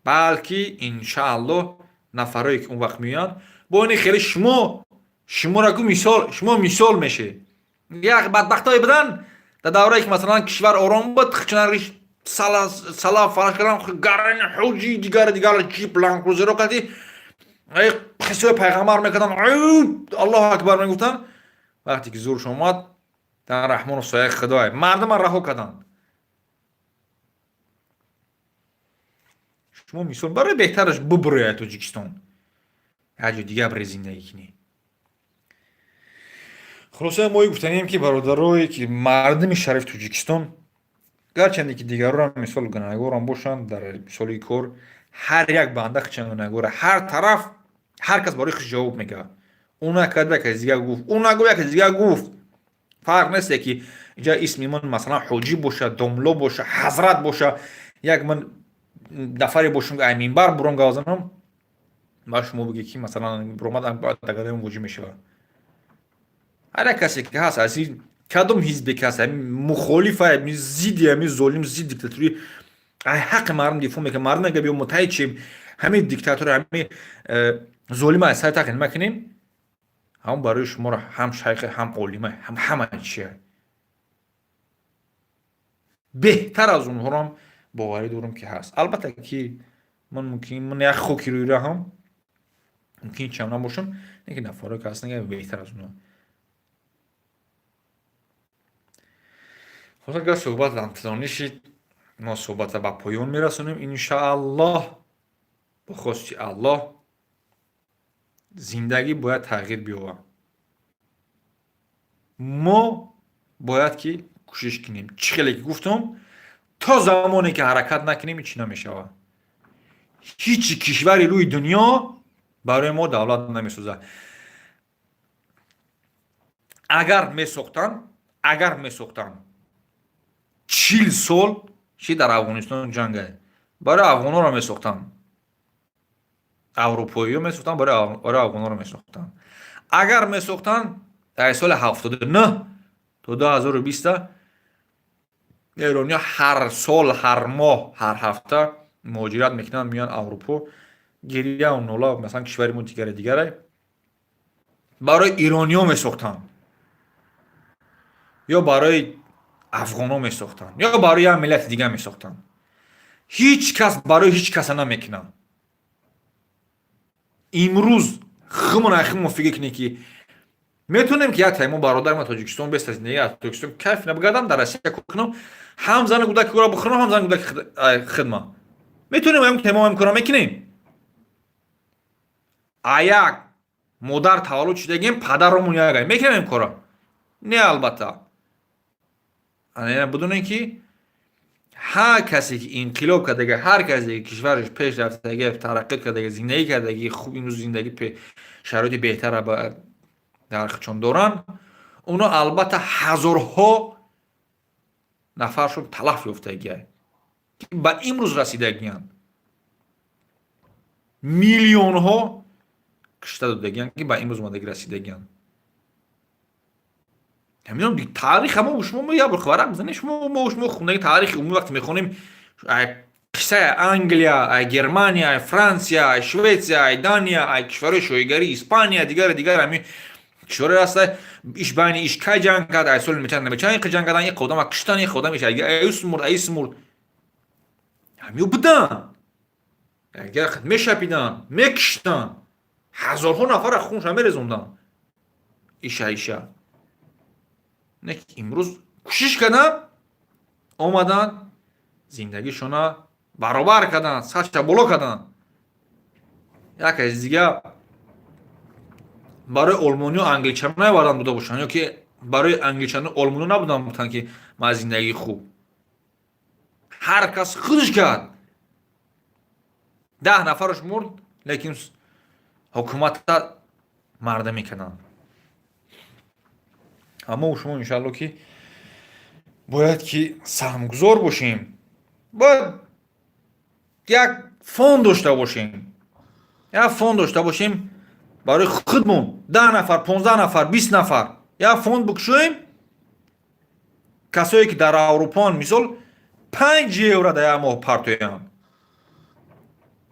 Балки, иншааллоҳ, нафарое ки он вақт меоянд, бо ини хеле шумо шуморо ку мисол, шумо мисол мешед. Як бадбахтое будан дар даврае ки, масалан, кишвар ором буд, чунариш сала фараш кардан, гарани ҳуҷи, дигар дигар, ҷип, ланкрузеро кади қиссаи пайғамбар мекардан, Аллоҳу акбар мегуфтанд. Вақте ки зурш омад, дар раҳмону сояи худое мардума раҳо карданд. Шумо мисол барои беҳтараш бубурӯяд Тоҷикистон, як ҷо дигар бире зиндагӣ кунӣ. Хулоса, мо гуфтанем, ки бародарое ки мардуми шарифи Тоҷикистон, гарчанде ки дигарорам мисол гунаҳгорам бошанд, дар мисоли кор ҳар як банда хичан гунаҳгора, ҳар тараф, ҳар кас барои хуш ҷавоб мегӯяд. Ӯ накард, як кас дигар гуфт, ӯ нагуфт, як кас дигар гуфт. Фарқ несте, ки инҷа исми ман, масалан, ҳоҷӣ боша, домло боша, ҳазрат боша, як ман нафаре бошам, ай минбар буром гап занам, ба шумо бигӯ, ки, масалан, буромад дагадаем воҷиб мешавад. Ҳар як касе ки ҳаст, аз кадом ҳизбе ки ҳаст, мухолифа, зидди ҳами золим, зидди диктатурӣ, ай ҳаққи мардум дифоъ мекунад, мардум мега: «Биё, муттаҳид шем, ҳамин диктатура, ҳами золима аз сари тахт нима кунем». Ҳамон барои шуморо ҳам шайхе, ҳам олима, ҳам ҳама чия беҳтар аз онҳорам боварӣ дорам, ки ҳаст. Албатта, ки ман мумкин ман як хоки рӯи раҳам, мумкин чам набошам, лекин нафарое ки ҳастанд, беҳтар аз онҳо. Хулоса, агар суҳбат тӯлонӣ шид, мо суҳбатро ба поён мерасонем. Иншааллоҳ, бо хости Аллоҳ, зиндагӣ бояд тағйир биёбад. Мо бояд ки кӯшиш кунем. Чӣ хеле ки гуфтам, то замоне ки ҳаракат накунем, ҳичи намешавад. Ҳичи кишвари рӯи дунё барои мо давлат намесозад. Агар месохтанд, 40 сол чи дар Афғонистон ҷангае? Барои афғонҳоро месохтанд, аврупоиё месохтанд, барои афғонҳоро месохтанд. Агар месохтанд, дар соли 79 то 2020 эрониё ҳар сол, ҳар моҳ, ҳар ҳафта муҳоҷират мекунанд, меоянд Аврупо, гирияу нола. Масалан, кишвари мо дигаре дигаре барои ирониё месохтанд ё барои афғонҳо месохтанд, ё барои як миллати дигар месохтанд? Ҳеҷ кас барои ҳеҷ каса намекунад. Имрӯз хумон хумон фикр кунед, ки метавонем, ки як таймо бародари ма Тоҷикистон беста зиндагӣ, аз Тоҷикистон кайф набигардам, дар Россия кор кунам, ҳам зану кӯдаки ӯро бихӯрам, ҳам зану кӯдаки хидма. Метавонем ҳам таймо ҳам кора мекунем. А як модар таваллуд шудагем, падаромон як, мекунем ин кора? Не, албатта. Бидонем, ки ҳар касе ки инқилоб кардаги, ҳар касе ки кишвараш пеш рафтаги, тараққӣ кардаги, зиндагӣ кардаги хуб, имрӯз зиндагӣ шароити беҳтара дар худшон доранд, онҳо албатта ҳазорҳо нафаршон талаф ёфтагиа, ки ба имрӯз расидагиянд, миллионҳо кушта додагиянд, ки ба имрӯз омадагӣ расидагиянд. Ҳаминам таърих ҳамо шумо як бор варақ бизанед, шумо, мо шумо хундаги таърихи умумӣ вақте мехонем, қиссаи Англия, Германия, Франсия, Шветсия, Дания, кишварҳои шоҳигарӣ, Испания, дигари дигар, ҳамин кишварҳое ҳаста, иш байни иш кай ҷанг кард, ай соли мечанд мечанд ҷанг кардан, ин одама куштан, ин одам иш аюс мурд, аис мурд. Ҳамиё буданд, мешапиданд, мекиштанд, ҳазорҳо нафара хунша мерезонданд иша иша. Не, имрӯз кӯшиш карданд, омаданд, зиндагишона баробар карданд, сатҳша боло карданд. Як аз дига барои олмониё англичано наовардан буда бошанд ё ки барои англичано олмониё набудан гуфтанд, ки ман зиндагии хуб. Ҳар кас худаш кард. 10 нафараш мурд, лекин ҳукумата мардамӣ карданд. Аммо шумо, иншаалло, ки бояд ки саҳмгузор бошем, бояд як фонд дошта бошем, як фонд дошта бошем барои худмон. 10 нафар, 15 нафар, 20 нафар як фонд бикушоем. Касое ки дар Аврупоан, мисол, 5 евро дар як моҳ партоянд.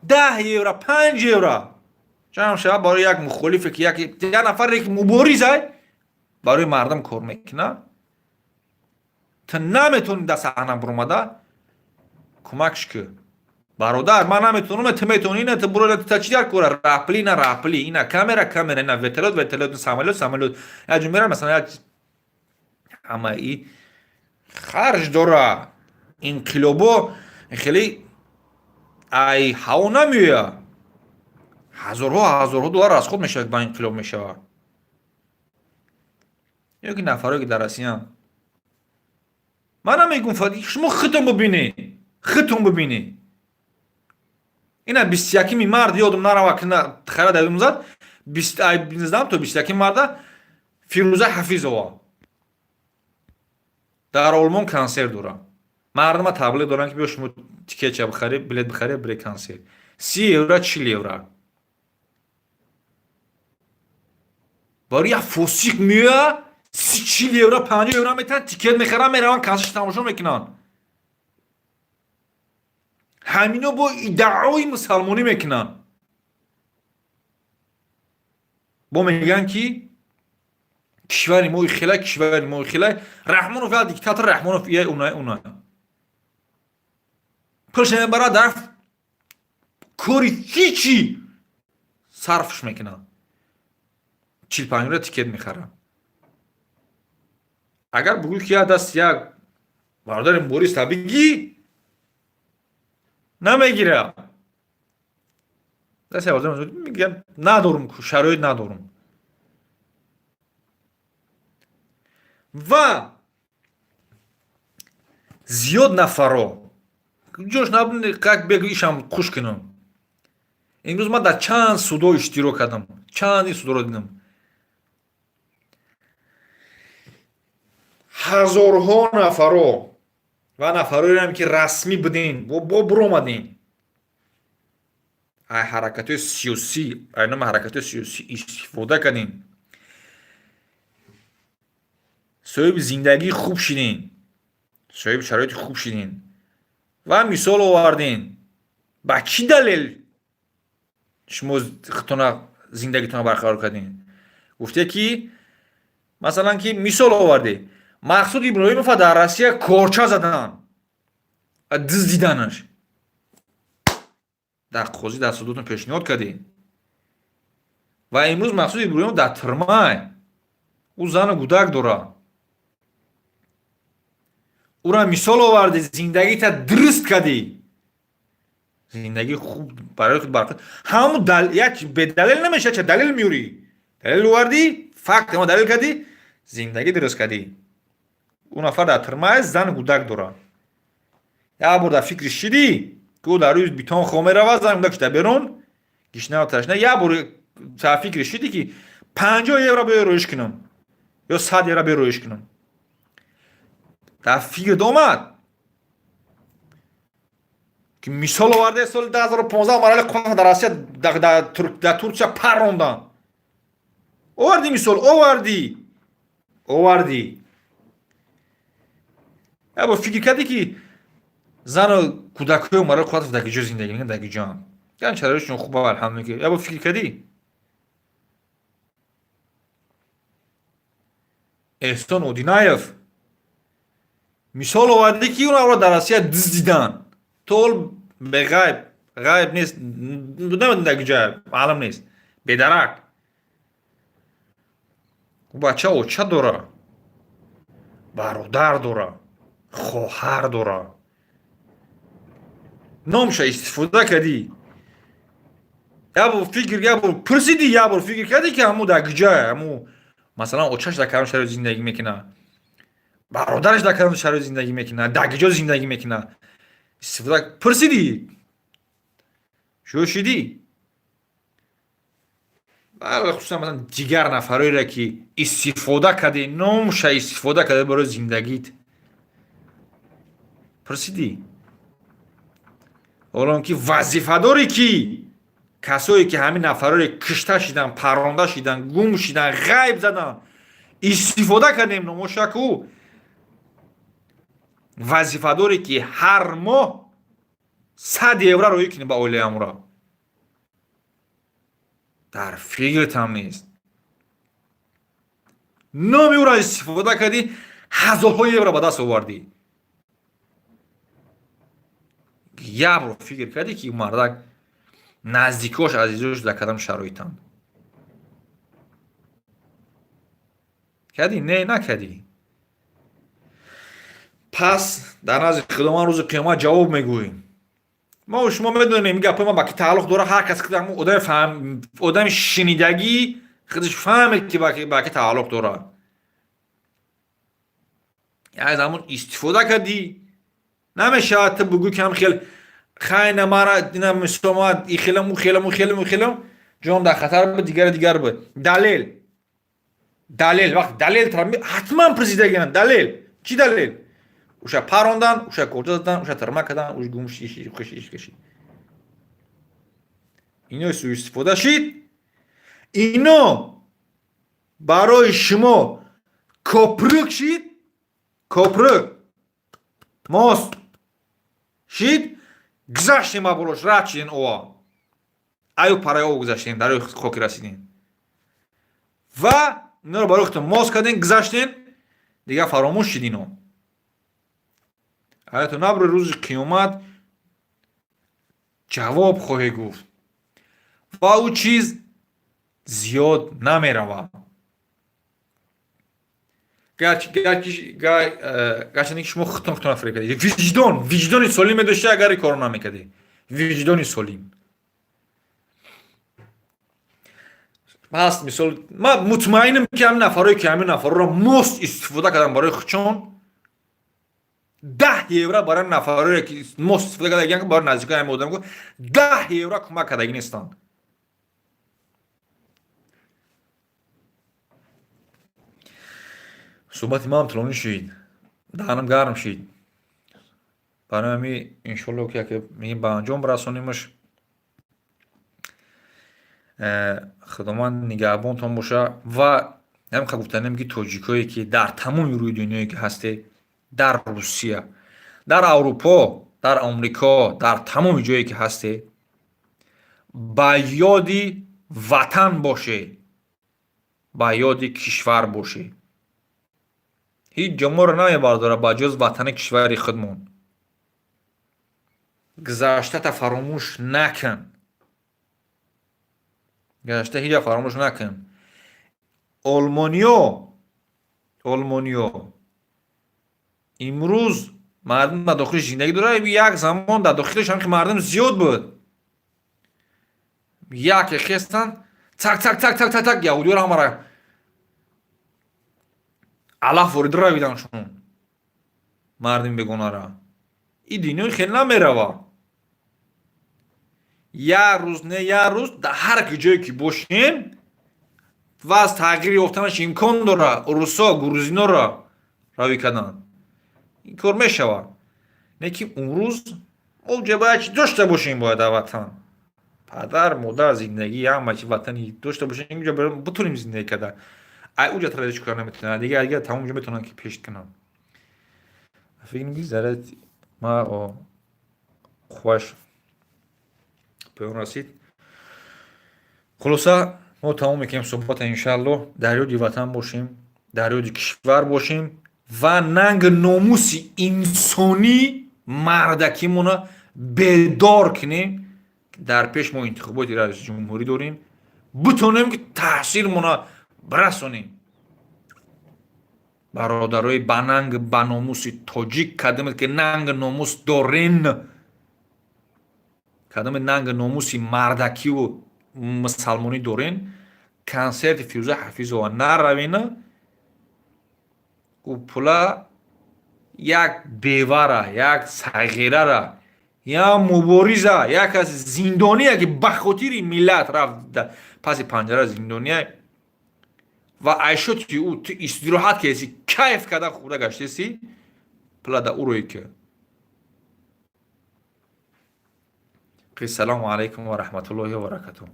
10 евро, 5 евро ҷамъ шава барои як мухолифе, ки як нафаре, ки муборизай, барои мардум кор мекуна, ту наметавонӣ дар саҳна буромада кӯмакш ки. Бародар, ман наметавонам, ту метавонӣ. Ина ту буро, та чи дар кора рапли, ина рапли, ина камера, камера, ина вертолёт, вертолёт, самолёт, самолёт. Як ҷо мерам, масалан, як ҳама и харҷ дора. Инқилобо хеле ай ҳаво намеояд, ҳазорҳо, ҳазорҳо доллар расход мешавад, ба инқилоб мешавад. Ё ки нафарое, ки дар Россиян, ман намегум, шумо худтон бубинед, худтон бубинед. Ина 21-ми март, ёдам нарава, хара дадум зад, 19 то 21-ми марта Фирӯза Ҳафизова дар Олмон консерт дорам. Мардума таблиғ доранд, ки биё, шумо тикетча бихарӣ, билет бихарӣ, бире консерт, 30 евро, 40 евро. Барои як фосиқ меоя, 30, 40 евро, 50 евро метаҳанд, тикет мехаранд, мераванд, консерт тамошо мекунанд. Ҳамино бо иддаои мусалмонӣ мекунанд, бо мегӯянд, ки кишвари мо хела, кишвари мо хела, Раҳмонов я диктатор, Раҳмонов ия, уна, уна. Пулша мебарад, дар кори ҳичи сарфш мекунад, 45 евро тикет мехарад. Агар бугӯй, ки як даст як бародари мубориз бигӣ, намегира. Даст мегӯям, надорум, шароит надорум. Ва зиёд нафаро ҷош как бегу, ишам хуш кунам. Имрӯз ман дар чанд судо иштирок кардам, чанди судоро дидам, ҳазорҳо нафаро ва нафароеам, ки расмӣ будин, бо буромадин, ай ҳаракатҳои сиёсӣ, ай номи ҳаракатҳои сиёсӣ истифода кардин, соҳиби зиндагии хуб шидин, соҳиби шароити хуб шидин ва мисол овардин. Ба чӣ далел шумо худтона, зиндагитона барқарор кардин? Гуфте, ки масалан, ки мисол овардӣ, Мақсуд Иброҳимова дар Россия корча задан, дуздиданаш, дар қозӣ, дар судотон пешниҳод кардӣ. Ва имрӯз Мақсуд Иброҳимов дар тюрьмай, ӯ зану гудак дорад. Ӯра мисол овардӣ, зиндагита дуруст кардӣ, зиндагии хуб барои худ барқарор. Ҳамун як бедалел намешавад, ча далел меёрӣ? Далел овардӣ, факт ма далел кардӣ, зиндагӣ дуруст кардӣ. Ӯ нафар дар тюрьма, зану гудак дорад. Як бор дар фикри шидӣ, ки ӯ дар рӯи битон хоб меравад, зан гудакш дар берун гишнаву ташна? Як бор дар фикри шидӣ, ки 50 евро биё роиш кунам ё 100 евро биё роиш кунам? Дар фикрт омад, ки мисол оварде, соли 2015 Умарали Қувватов дар Россия, дар Турсия паррондан, овардӣ, мисол овардӣ, овардӣ. Як бор фикр кардӣ, ки зану кӯдакҳои Умарали Қувватов дар киҷо зиндагӣ мекунанд, дар киҷоам ян шароитшон хуб, алҳамдулилла? Як бор фикр кардӣ? Эҳсон Одинаев мисол овардӣ, ки онро дар Россия дуздидан, то ҳол беғайб, ғайб нест, намедонам дар куҷо, маълум нест, бедарак. Ӯ бача оча дора, бародар дора, хоҳар дора. Номша истифода кардӣ. Як бор фикр, як бор пурсидӣ, як бор фикр кардӣ, ки ҳамун дар куҷое, ҳамун, масалан, очаш дар кадом шароит зиндагӣ мекунад, бародараш дар кадом шароит зиндагӣ мекунад, дар куҷо зиндагӣ мекунад? Истифода пурсидӣ, шӯшидӣ? Бале, хусусан, масалан, дигар нафароеро, ки истифода кардӣ, номша истифода кардӣ барои зиндагит, пурсидӣ? Ҳолон ки вазифадоре, ки касое, ки ҳамин нафароре кишта шидан, парронда шидан, гум шидан, ғайб задан, истифода кардем номошаку, вазифадоре, ки ҳар моҳ 100 евро роӣ кунӣ ба оилаи амура. Дар фикртам нест. Номи ӯро истифода кардӣ, ҳазорҳо евро ба даст овардӣ. Як бор фикр кардӣ, ки мардак, наздикош, азизош дар кадом шароитанд? Кардӣ? Не, накардӣ. Пас дар назди Худованд рӯзи қиёмат ҷавоб мегӯем. Мо шумо медонем, ин гапҳои ман ба ки тааллуқ дорад. Ҳар кас одами шинидагӣ худаш фаҳмед, ки ба ки тааллуқ дорад. Як замон истифода кардӣ, намешавад ту бугӯ, ки ҳам хел хайна мара ина мисол ма ихелам, у хелам, у хелам, у хелам, ҷон дар хатар буд, дигари дигар буд. Далел, далел, вақт далел ҳатман президагиан. Далел чӣ? Далел уша парондан, уша корта задан, уша тирма кардан, уш гум кашид. Ино суистифода шид, ино барои шумо копрӯк шид, копрӯк мост шид, гузаштем ба болош, рад шидем, ова аю параи об гузаштем, дарои хоки расидем ва иноро барои худтон мост кардем, гузаштем, дигар фаромӯш шид. Ино аято наброи, рӯзи қиёмат ҷавоб хоҳӣ гуфт ва ӯ чиз зиёд намеравад. Гарчанде ки шумо худтон худтон фиреб кардед. Виҷдон, виҷдони солим медошти, агар ин корро намекардӣ. Виҷдони солим пас мисол, ман мутмаинам, ки ҳамин нафарое, ки ҳамин нафарро мост истифода карданд барои худшон, 10 евро барои нафарое, ки мост истифода карда, барои наздикои ҳамин одам 10 евро кӯмак кардагӣ нестанд. Суҳбати ман тӯлонӣ шид, даҳанам гарм шид. Барои ҳамин, иншолло, ки яке мегим, ба анҷом расонимаш. Худованд нигаҳбонтон боша. Ва ҳамин гуфтанем, ки тоҷикое, ки дар тамоми рӯи дунёе ки ҳастед, дар Русия, дар Аврупо, дар Омрико, дар тамоми ҷое ки ҳастед, ба ёди ватан бошед, ба ёди кишвар бошед. Ҳеҷ ҷо моро намебардорад ба ҷуз ватани кишвари худмон. Гузаштата фаромӯш накун, гузашта ҳеҷ фаромӯш накун. Олмониё, олмониё имрӯз мардум дар дохилиш зиндагӣ дорад. Як замон дар дохилиш ҳам мардум зиёд буд. Яке хестанд, цак цак цак цак цак цак, яҳудиёро ҳамара алаф ворид равиданшон, мардуми бегонара. И дунёи хел намерава. Як рӯз не, як рӯз дар ҳар ки ҷое ки бошем, вазъ тағйир ёфтанаш имкон дорад. Урусо грузиноро равӣ карданд, ин кор мешавад. Не ки умрӯз мо ҷа бояд чи дошта бошем? Бояд дар ватан падар, модар, зиндагӣ, ҳама чи ватани дошта бошем, инҷо бутунем зиндагӣ карда. Ай уҷа тара чӣ кор наметавонад, дигар дигар тамом ҷо метавонанд, ки пешт кунанд. Фикр ки зарат ма қувваш поён расид. Хулоса, мо тамом мекунем суҳбата. Иншааллоҳ, дар ёди ватан бошем, дар ёди кишвар бошем ва нанг номуси инсонӣ мардакимона бедор кунем. Дар пеш мо интихоботи раиси ҷумҳурӣ дорем, бутонем, ки таъсирмона бирасонем. Бародарои ба нанг, ба номуси тоҷик, кадомед ки нанг номус дорен, кадоме нанг номуси мардакиву мусалмонӣ дорен, консерти Фирӯза Ҳафизова наравена. Ӯ пула як бевара, як сағирара, як мубориза, як аз зиндония, ки ба хотири миллат рафт, паси панҷара зиндония ва айшоти ӯ ту истироҳат кардеси, кайф карда хӯрда гаштеси, пула да ӯ рӯй ки. Ассалому алайкум ва раҳматуллоҳи ва баракатуҳ.